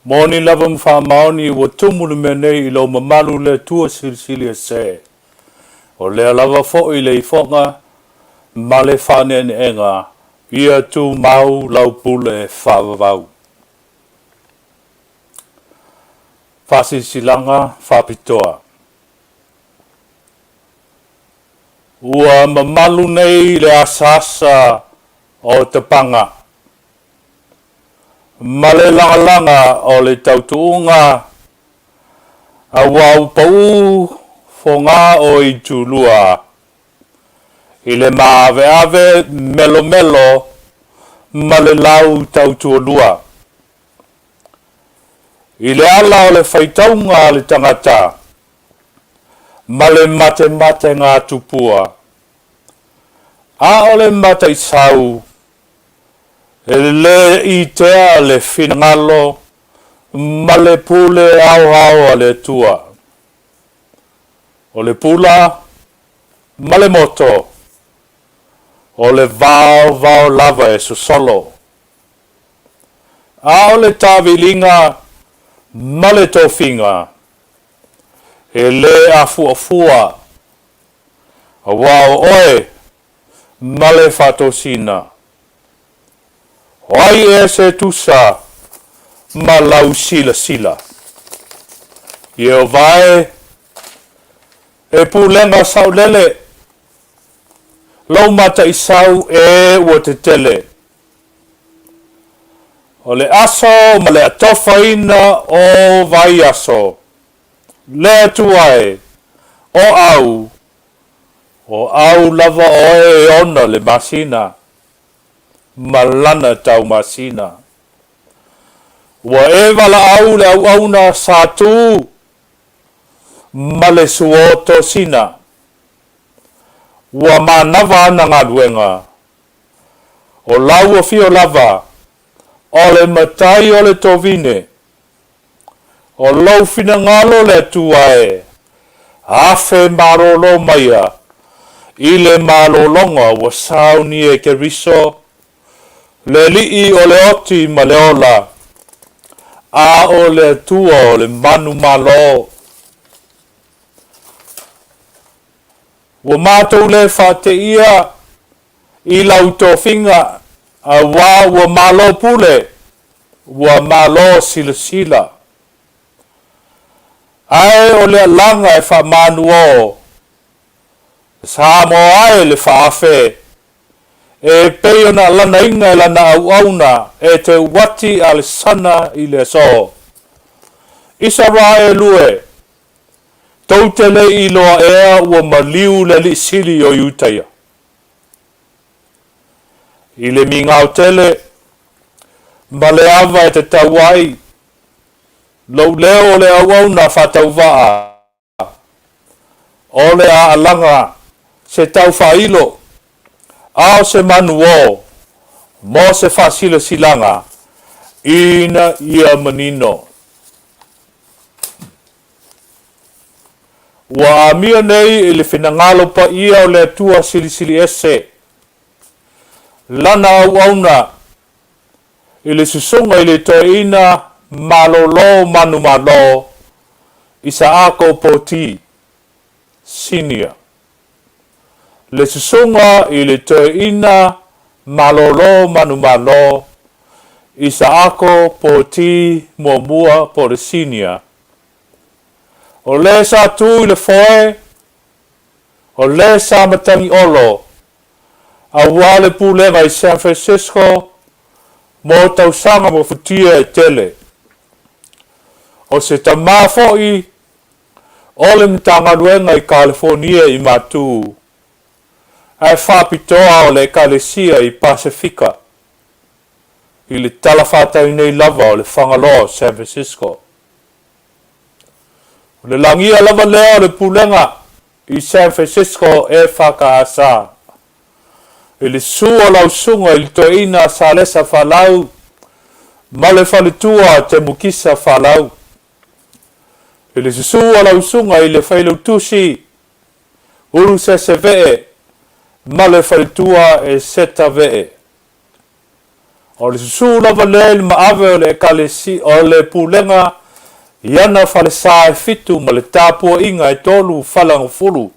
Moni lava ma faamaoni ua tumu le mea nei i lou mamalu le Atua Silisili Ese. O lea lava foi le ifoga ma le faaneeneega ia tumau lau pule faavavau. Faasilasilaga Faapitoa. Ua mamalu nei le asaasa o tapaga ma le lagalaga o le tautuuga aua ua pau foga o itulua i le maaveave melomelo ma le lau tautualua. I le ala o le faitauga a le tagata ma le matemategatupua, a o le mataisau e le itea le finagalo ma le pule aoao a le Atua. O le pula ma le moto, o le vaovao lava e sosolo. A o le taaviliga ma le tofiga, e lē afuafua, aua o oe ma le faatosina. O ai ea se tusa ma lau silasila? Ieova e, e pulega saolele, lou mataisau e ua tetele. O le aso ma le atofaina o vaiaso, le Atua e, o au, o au lava oe e ona le masina ma lana taumasina. Ua e valaau le auauna sa tu ma le suo tosina. Ua manava ana galuega. O lau afio lava, o le matai o le tovine. O lou finagalo le Atua e afe malōlō maia i le malōloga ua sauni e Keriso, le Alii o le oti ma le ola, a o le Atua o le manumalo. Ua matou le faateia i lau tofiga, aua ua malo pule, ua malo silasila. Ae o le alaga e faamanuo, Samoa ae le faaafe, e pei ona lanaina e lana auauna e te uati a le sana i le aso. Isaraelu e, tou te le i iloa ea ua maliu le Alii Sili o Iutaia. I le migao tele ma le ava e tatau ai lou leo o le auauna faatauvaa, o le aalaga se tau faailo, a o se manuō mo se faasilasilaga ina ia manino. Ua amia nei i le finagalo paia o le Atua Silisili Ese lana auauna i le susuga i le toeaina malōlō manumalo Isaako Poti, Senior. Le susuga i le toeaina malōlō manumalo Isaako Poti Muamua po o le Senior. O le sa tu i le foe, o le sa matagi olo, aua le pulega i San Francisco mo tausaga ua futia e tele. O se tamā foi o le Matagaluega i Kalifonia i Matu, ae faapitoa o le Ekalesia i Pasefika, i le talafatai nei lava o le Fagaloa o San Francisco. O le lagia lava lea o le pulega i San Francisco EFKS i le susu o lau susuga i le toeaina Salesa Falau ma le faletua Temukisa Falau, i le susu o lau susuga i le failautusi Urusese Vee ma le faletua Eseta Vee. O le susū lava lea i le maave o le Ekalesia, o le Pulega i ana falesa e fitu ma le tapuaiga e tolu falagafulu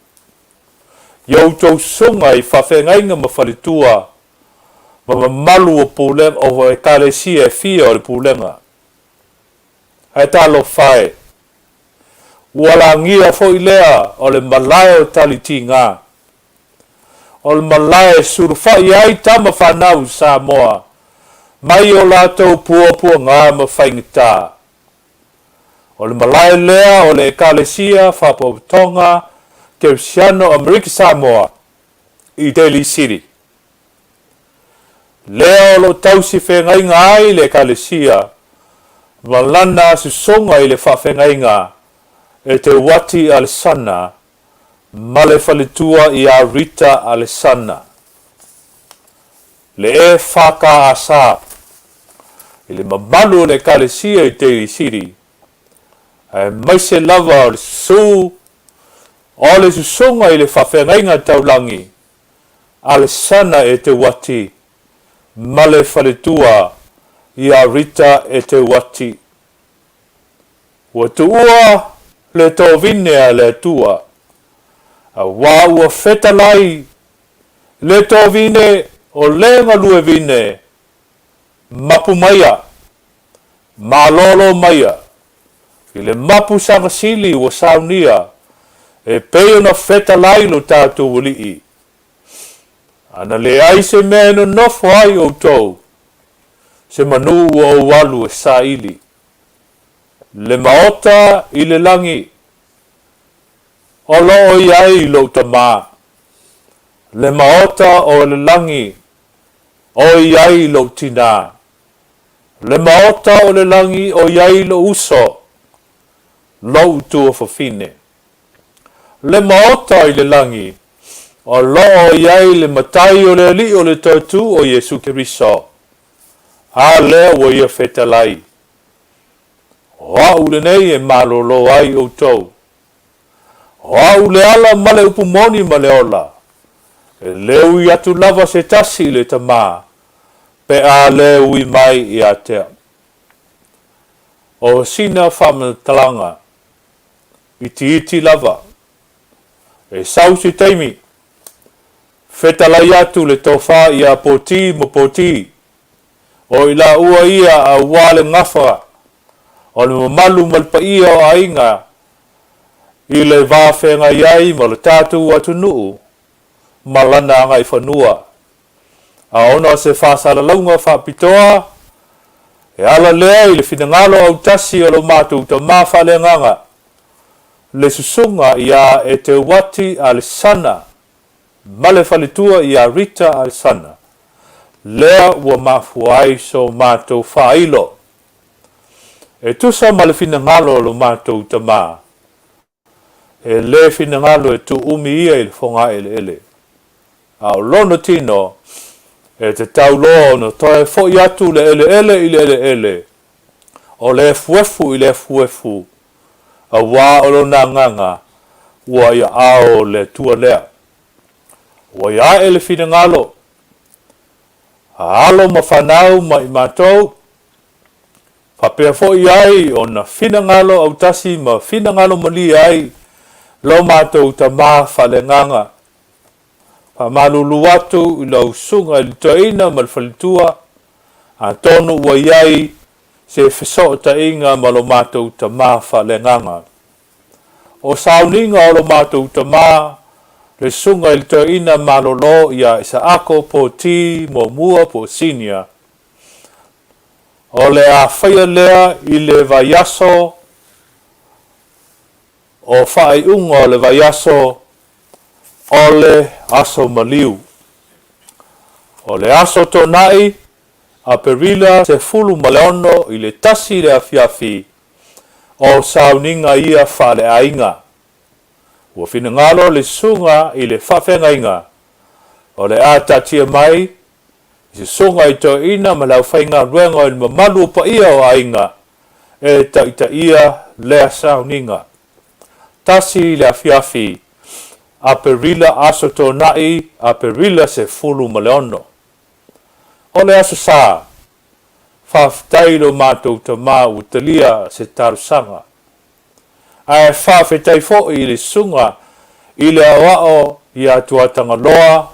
i a outou susuga i faafeagaiga ma faletua ma mamalu o Pulega o Ekalesia e fia o le Pulega. Ae talofa e! Ua lagia foi lea o le malae o Talitiga. O le malae e sulufai ai tama fanau i Samoa mai o latou puapuaga ma faigata. O le malae lea o le Ekalesia Faapotopotoga Kerisiano Amerika Samoa i Daly City. Lea o lo o tausi feagaiga ai le Ekalesia ma lana susuga i le faafeagaiga e Te Uati Alesana ma le faletua ia Rita Alesana. Le EFKS i le mamalu o le Ekalesia i Daly City, aemaise lava o le susu o le susuga i le faafeagaiga taulagi Alesana Eteuati ma le faletua ia Rita Eteuati. Ua tuua le tovine a le Atua, auā ua fetalai le tovine o le galuevine mapu maia, malolo maia, i le mapu sagasili ua saunia e pei ona fetalai lo tatou Alii. Ana leai se mea e nonofo ai outou, se manu ua ou alu e saili. Le maota i le lagi, o lo o i ai lou Tama. Le maota o le lagi, o i ai lou Tinā. Le maota o le lagi o i ai lou uso, lou tuafafine. Le maota i le lagi, o lo o i ai le Matai o le Alii o le Toetū o Iesu Keriso. A lea ua ia fetalai, O au lenei e malolo ai outou. O au le ala ma le upu moni ma le ola. E le ui atu lava se tasi i le Tama, pe a le ui mai ia te au. O sina faamatalaga itiiti lava. E sau se taimi, fetalai atu le tofa ia Poti ma Poti, o i laua ia auā le gafa o le mamalu ma le paia o aiga i le va feagai ai ma lo tatou atunuu ma lana agaifanua. A ona o se faasalalauga faapitoa, e ala lea i le finagalo autasi o lo matou tama faaleagaga, le susuga ia Eteuati Alesana ma le faletua ia Rita Alesana, lea ua mafua ai so matou faailo. E tusa ma le finagalo o lo matou tama, E le finagalo e tuumi ia i le fogaeleele, a o lona tino, e tatau loa ona toe foi atu le eleele i le eleele, o le efuefu i le efuefu, auā o lona agaga ua i aao o le Atua lea. Ua i ae le finagalo a alo ma fanau ma i matou, Faapea foi ai ona finagalo autasi ma finagalo malie ai lo matou Tama faaleagaga. Faamalulu atu i lau Susuga i le Toeaina ma le Faletua, atonu ua i ai se fesootaiga ma lo matou Tama faaleagaga. O sauniga o lo matou Tama, le Susuga i le Toeaina malolo ia Isaako Poti Muamua po o Senior, O le a faia lea i le vaiaso o faaiuga o le vaiaso o le Aso Maliu. O le aso Toonai, Aperila 16 i le 1 i le afiafi, o sauniga ia faaleaiga. Ua finagalo le susuga i le faafeagaiga o le a taatia mai i susuga i toeaiina ma le aufaigaluega i le mamalu o paia o aiga e taitaia lea sauniga. Tasi i le afiafi, Aperila Aso Toonai, Aperila 16. O le Aso Sa. Faafetai i lo matou tama ua talia se talosaga. Ae faafetai foi i le susuga i le aoao ia Tuatagaloa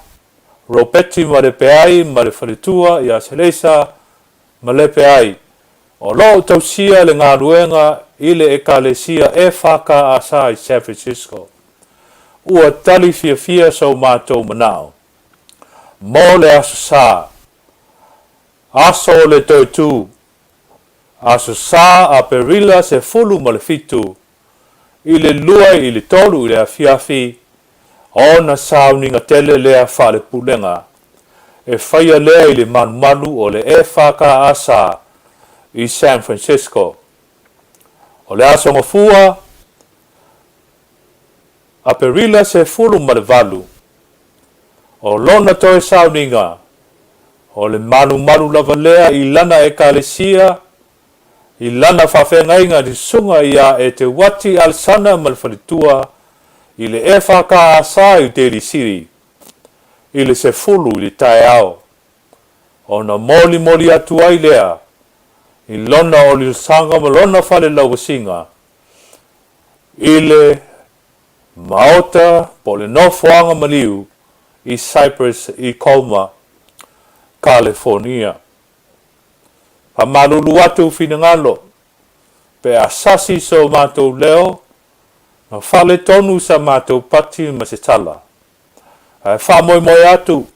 Ropeti Malepeai ma le faletua ia Seleisa Malepeai o lo o tausia le galuega i le Ekalesia EFKS i San Francisco. Ua tali fiafia so matou manao mo le Aso Sa, aso o le Toetū, Aso Sa, Aperila 17, i le 2 i le 3 i le afiafi, ona sauniga tele lea faalepulega e faia lea i le malumalu o le EFKS i San Francisco. O le Aso Gafua, Aperila 18, o lona toe sauniga, o le malumalu lava lea i lana Ekalesia, i lana faafeagaiga i le Susuga ia Eteuati Alesana ma le faletua i le EFKS i Daly City i le 10 i le taeao, ona molimoli atu ai lea i lona oliolisaga ma lona falelauasiga i le Maota po o le Nofoaga Maliu i Cypress i Colma, Kalefonia. Faamalulu atu finagalo pe a sasi so matou leo ma faaletonu sa matou pati ma se tala. Ae faamoemoe atu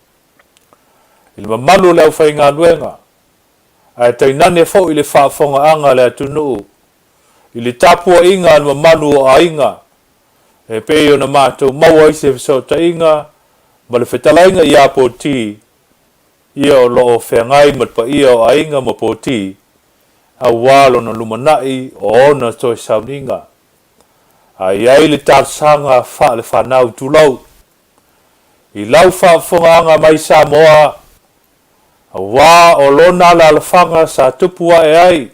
i le mamalu o le aufaigaluega ae tainane foi le faafogaaga a le atunuu i le tapuaiga a le mamalu o aiga e pei ona matou maua ai se fesootaiga ma le fetalaiga ia Poti ia o lo o feagai ma le paia o aiga ma Poti aua lona lumanai o ona toe sauniga. A i ai le talosaga faale-fanau tulou i lau faafofogaaga mai Samoa aua o lona alaalafaga sa tupu ae ai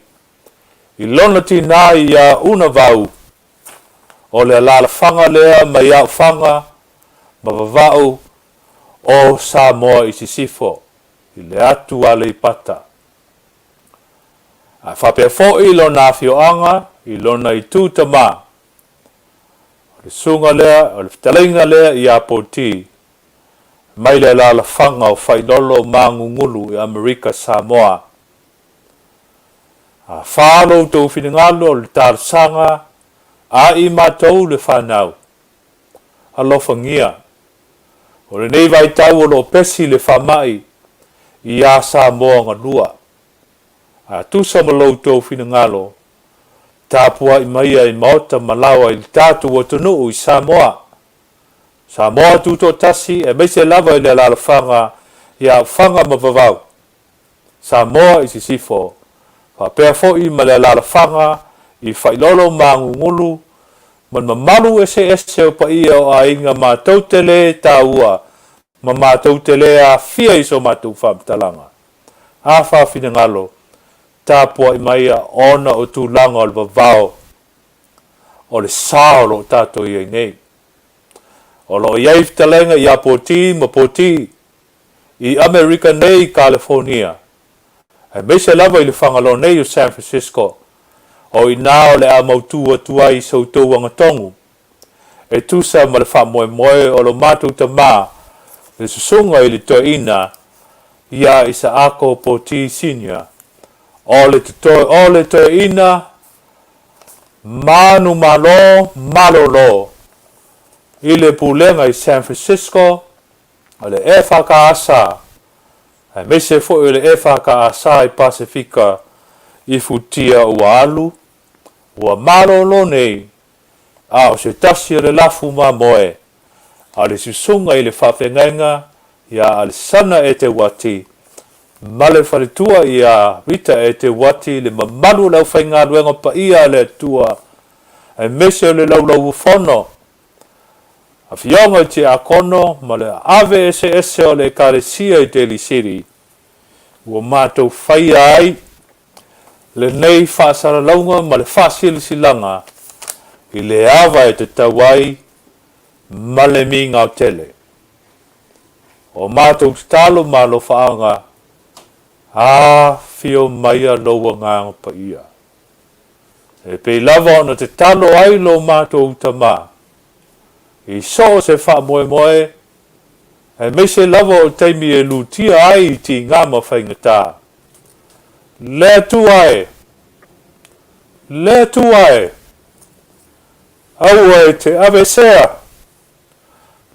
i lona tinā ia Unavau, o le alaalafaga lea mai Aofaga ma Vava'u o Samoa i Sisifo, i le atu Aleipata. Ae faapea foi lona afioaga i lona itu tamā, o le susuga lea, o le fetalaiga lea ia Poti, mai le alaalafaga o Failolo ma Gugulu i Amerika Samoa. A fa lo outou finagalo o le talosaga a i matou le fanau, alofagia. O lenei vaitau o lo o pesi le faamai iā Samoa galua. A tusa ma lo outou finagalo, tapuai maia i maota ma laoa i le tatou atunuu i Samoa. Samoa Tutoatasi aemaise lava i le alaalafaga ia Ufaga ma Vavau. Samoa i Sisifo, faapea foi ma le alaalafaga i Failolo ma Agugulu ma le mamalu eseese o paia o aiga matou te le taua ma matou te le aafia i so matou faamatalaga. A faafinagalo, tapuai maia ona o tulaga o le vavao o le sa o lo o tatou i ai nei. O lo o i ai fetalaiga ia Poti ma Poti i Amerika nei i Kalefonia, aemaise lava i le Fagaloa nei o San Francisco, o i ina o le a mautū atu ai i so outou agatonu, e tusa ma le faamoemoe o lo matou tamā, le Susuga i le Toeaina ia Isaako Poti Senior, o le o le Toeaina manumalo malolo i le Pulega i San Francisco, o le EFKS, aemaise foi o le EFKS i Pasefika i futia ua alu, ua malolo nei, a o se tasi o le lafu mamoe a le Susuga i le Faafeagaiga ia Alesana Eteuati ma le faletua ia Rita Eteuati, le mamalu o le aufaigaluega paia a le Atua, aemaise o le Laulauafono Afioga i Tiakono ma le ave eseese o le Ekalesia i Daly City, ua matou faia ai lenei faasalalauga ma le faasilasilaga i le ava e tatau ai ma le migao tele. O matou tatalo ma alofaaga. Afio maia lou Agaga Paia. E pei lava ona tatalo ai lo matou Tama i so o se faamoemoe, aemaise lava o le taimi e lutia ai i tiga ma faigata. Le Atua e! Le Atua e! Aua e te aveesea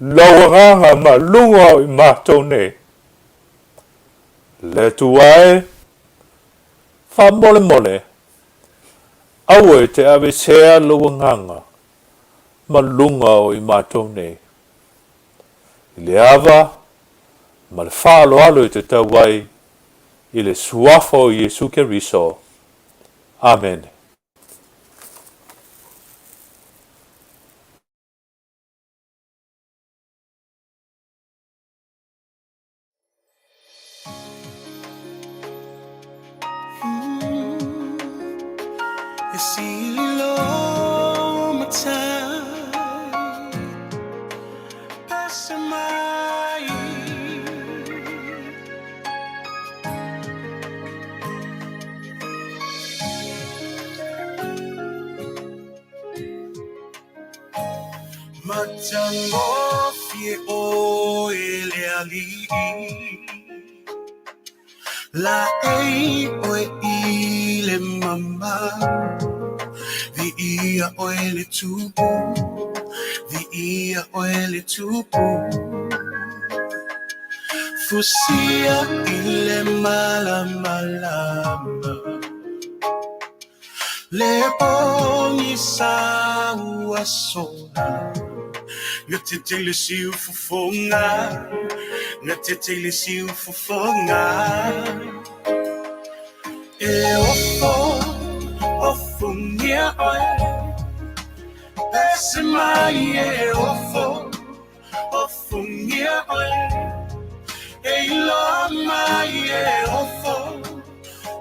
lou agaga ma luga o i matou nei. Le Atua e! Faamolemole, aua e te aveesea lou agaga ma luga o i matou nei. I le ava ma le faaaloalo e tatau ai i le Suafa o Iesu Keriso. Amene. Matagofie oe le alii, Laei oe i le mamalu, Viia oe le Tupu, Viia oe le Tupu. Fusia i le malamalama, Le pogisa ua sola, Gatete i le siufofoga, Gatete i le siufofoga. E ofo, ofongia oe, Pese mai e ofo, ofongia oe, E iloa mai e ofo,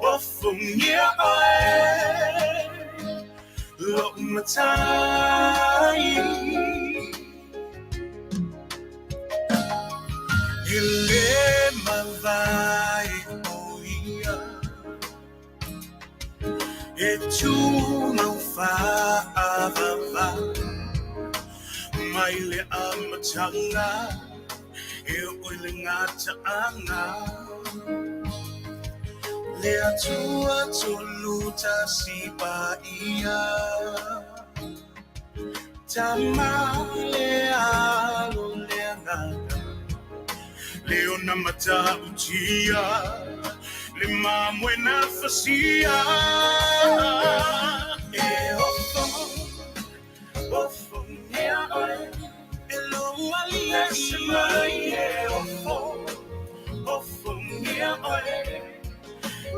ofongia oe, Lou matai. E le mavae o ia, E tumau faavavau, Mai le amataga e oo i le gataaga, Le Atua tolu tasi paia, Tama le Alo le Agaga, Le ona matautia, Le mamoe na fasia. E ofo, ofongia oe, E lou alii Pese mai e ofo, ofongia oe,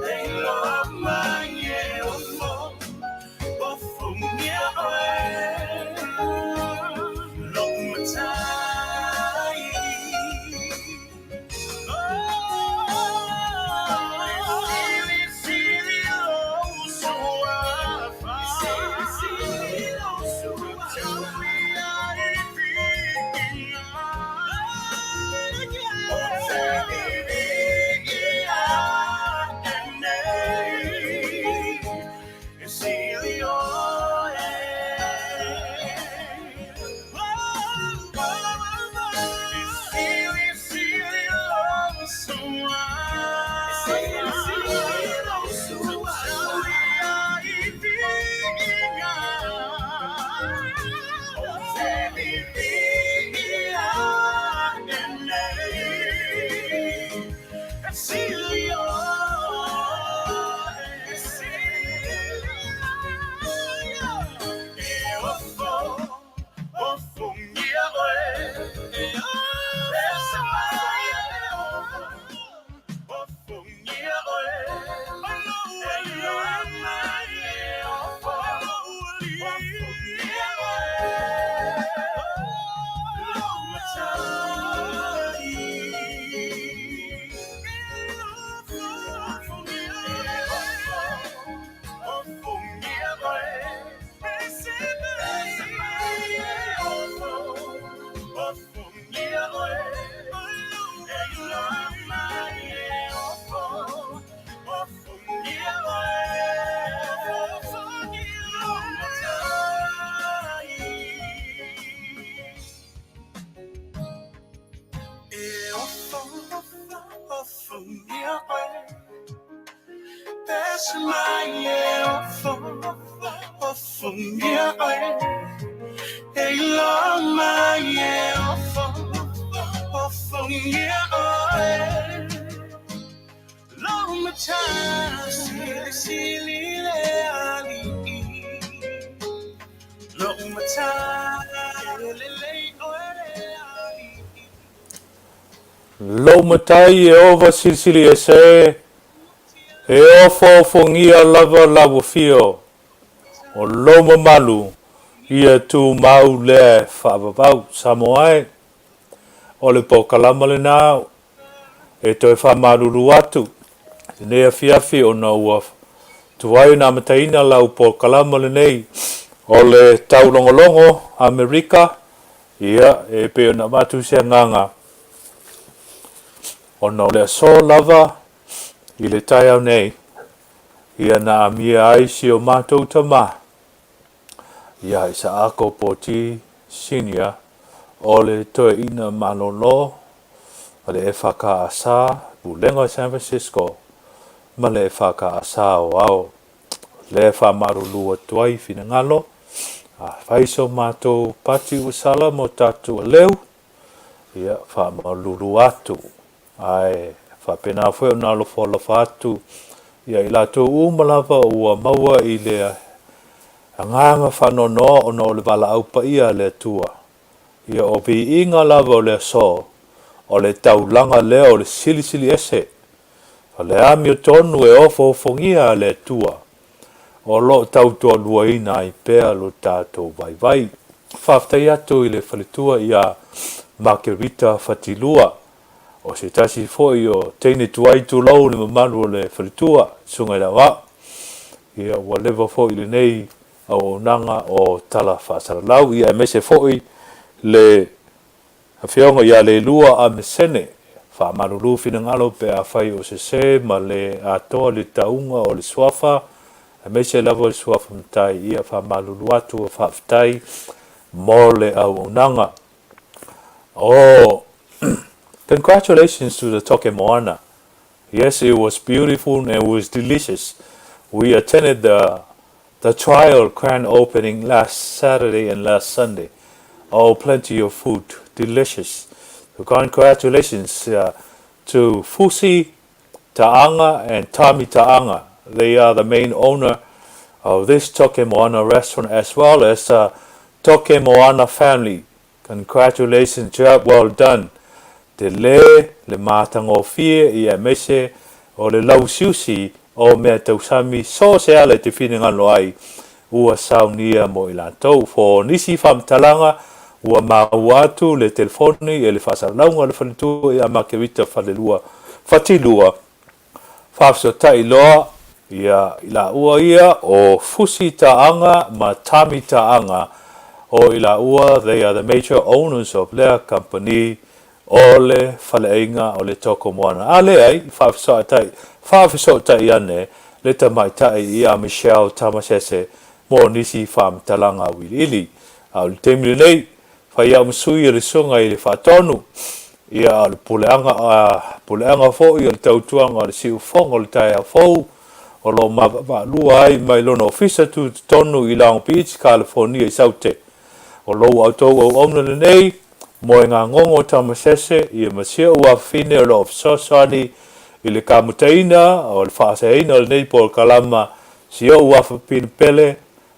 E iloa mai e ofo, ofongia oe, Lou matai. Lou Matai Ieova Silisili Ese e, e ofoofogia lava lau afio, o lou mamalu ia tumau lea e faavavau. Samoa e, o le polokalama lena e toe faamalulu atu i lenei afiafi ona ua tuai ona amataina lau polokalama lenei o le taulogologo Amerika, ia, e pei ona avatu se agaga ona o le aso lava i le taeao nei, ia na amia ai si o matou tama ia Isaako Poti Senior o le toeaina malolo a le EFKS, Pulega o San Francisco ma le EFKS Aoao. Lea e faamalulu atu ai finagalo, afai so matou pati ua sala mo tatou aleu, ia faamalulu atu. Ae faapena foi ona alofaalofa atu ia i latou uma lava ua maua i le agaga faanoanoa ona o le valaau paia a le Atua. Ia o viiga lava o le aso, o le taulaga lea o le Silisili Ese, o le amiotonu e ofoofogia a le Atua, o lo o tautoaluaina ai pea lo tatou vaivai. Faafetai atu i le faletua ia Makerita Fatilua, o se tasi foi o teine tuai tulou le mamalu o le faletua, Susuga i le Aoao. Ia ua leva foi lenei auaunaga o tala faasalalau, ia aemaise foi le Afioga ia Leilua Amesene, faamalulu finagalo pe afai o sese ma le atoa le tauga o le suafa, aemaise lava le suafa matai, ia faamalulu atu a faafetai mo le auaunaga. Oh, congratulations to the Toke Moana. Yes, it was beautiful and it was delicious. We attended the trial grand opening last Saturday and last Sunday. Oh, plenty of food. Delicious. So congratulations to Fusi Ta'anga and Tommy Ta'anga. They are the main owner of this Toke Moana restaurant as well as Toke Moana family. Congratulations, job well done. Tele le matagofie ia aemaise o le lausiusi o mea tausami so se ala i te finagalo ai ua saunia mo i latou. For nisi faamatalaga ua maua atu le telefoni e le faasalalauga o le faletua ia Makerita Falelua Fatilua Faafesootai loa ia i laua ia o Fusi Taaga ma Tami Taaga o i laua they are the major owners of lea company o le faleaiga o le Toko Moana. A leai, faafesootai, faafesootai ane le tamaitai ia Michelle Tamasese mo nisi faamatalaga auiliili. A o le taimi lenei, Fai au ma sui o le susuga i le faatonu, ia a o le puleaga, a puleaga foi o le tautuaga o le siufofoga o le taeao fou, o lo o mavaavaalua ai mai lona ofisa tutotonu i Long Beach, Kalifornia i Saute. O lou outou auauna lenei, Moegagogo Tamasese, ia ma si ou afafine o lo o fesoasoani i le kamutaina o le faaseaina o lenei polokalama, si ou afafine pele,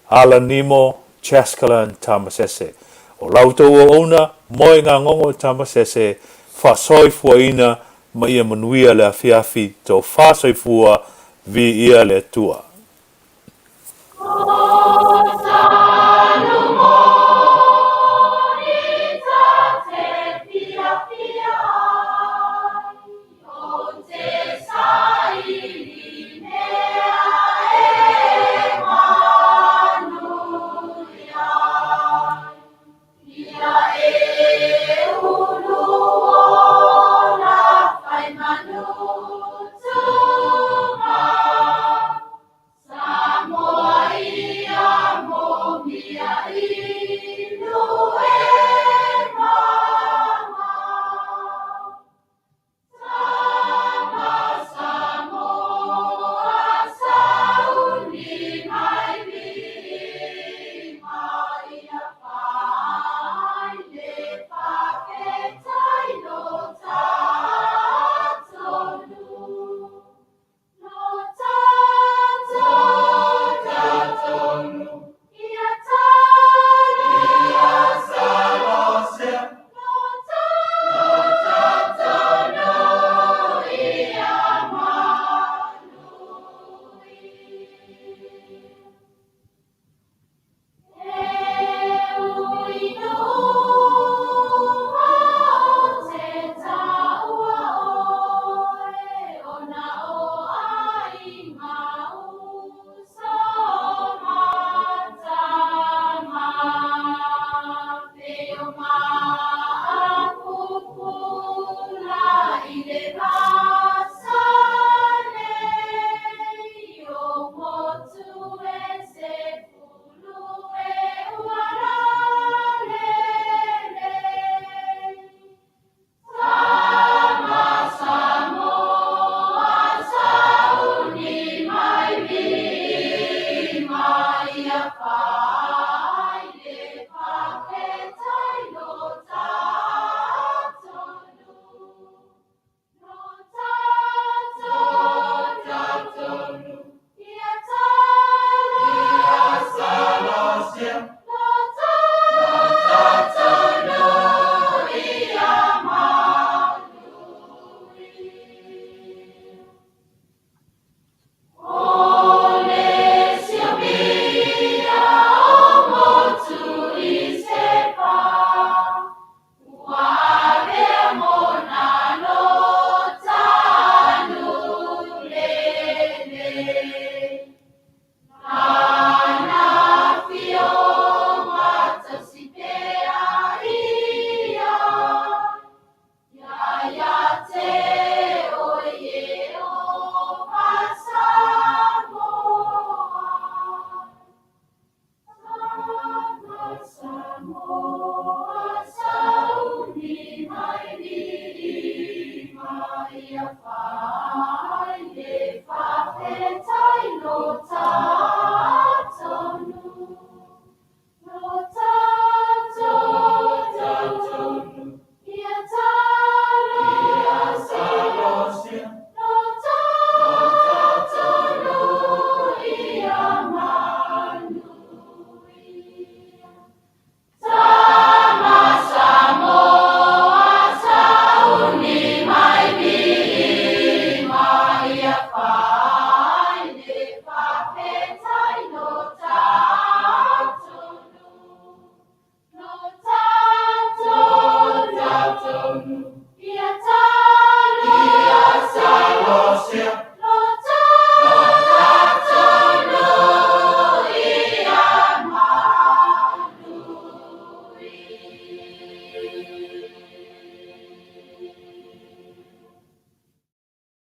Alan Nimo, Chascalan Tamasese. O la outou auauna, Moegagogo Tamasese, faasoifuaina ma ia manuia le afiafi, tofa soifua, viia le Atua.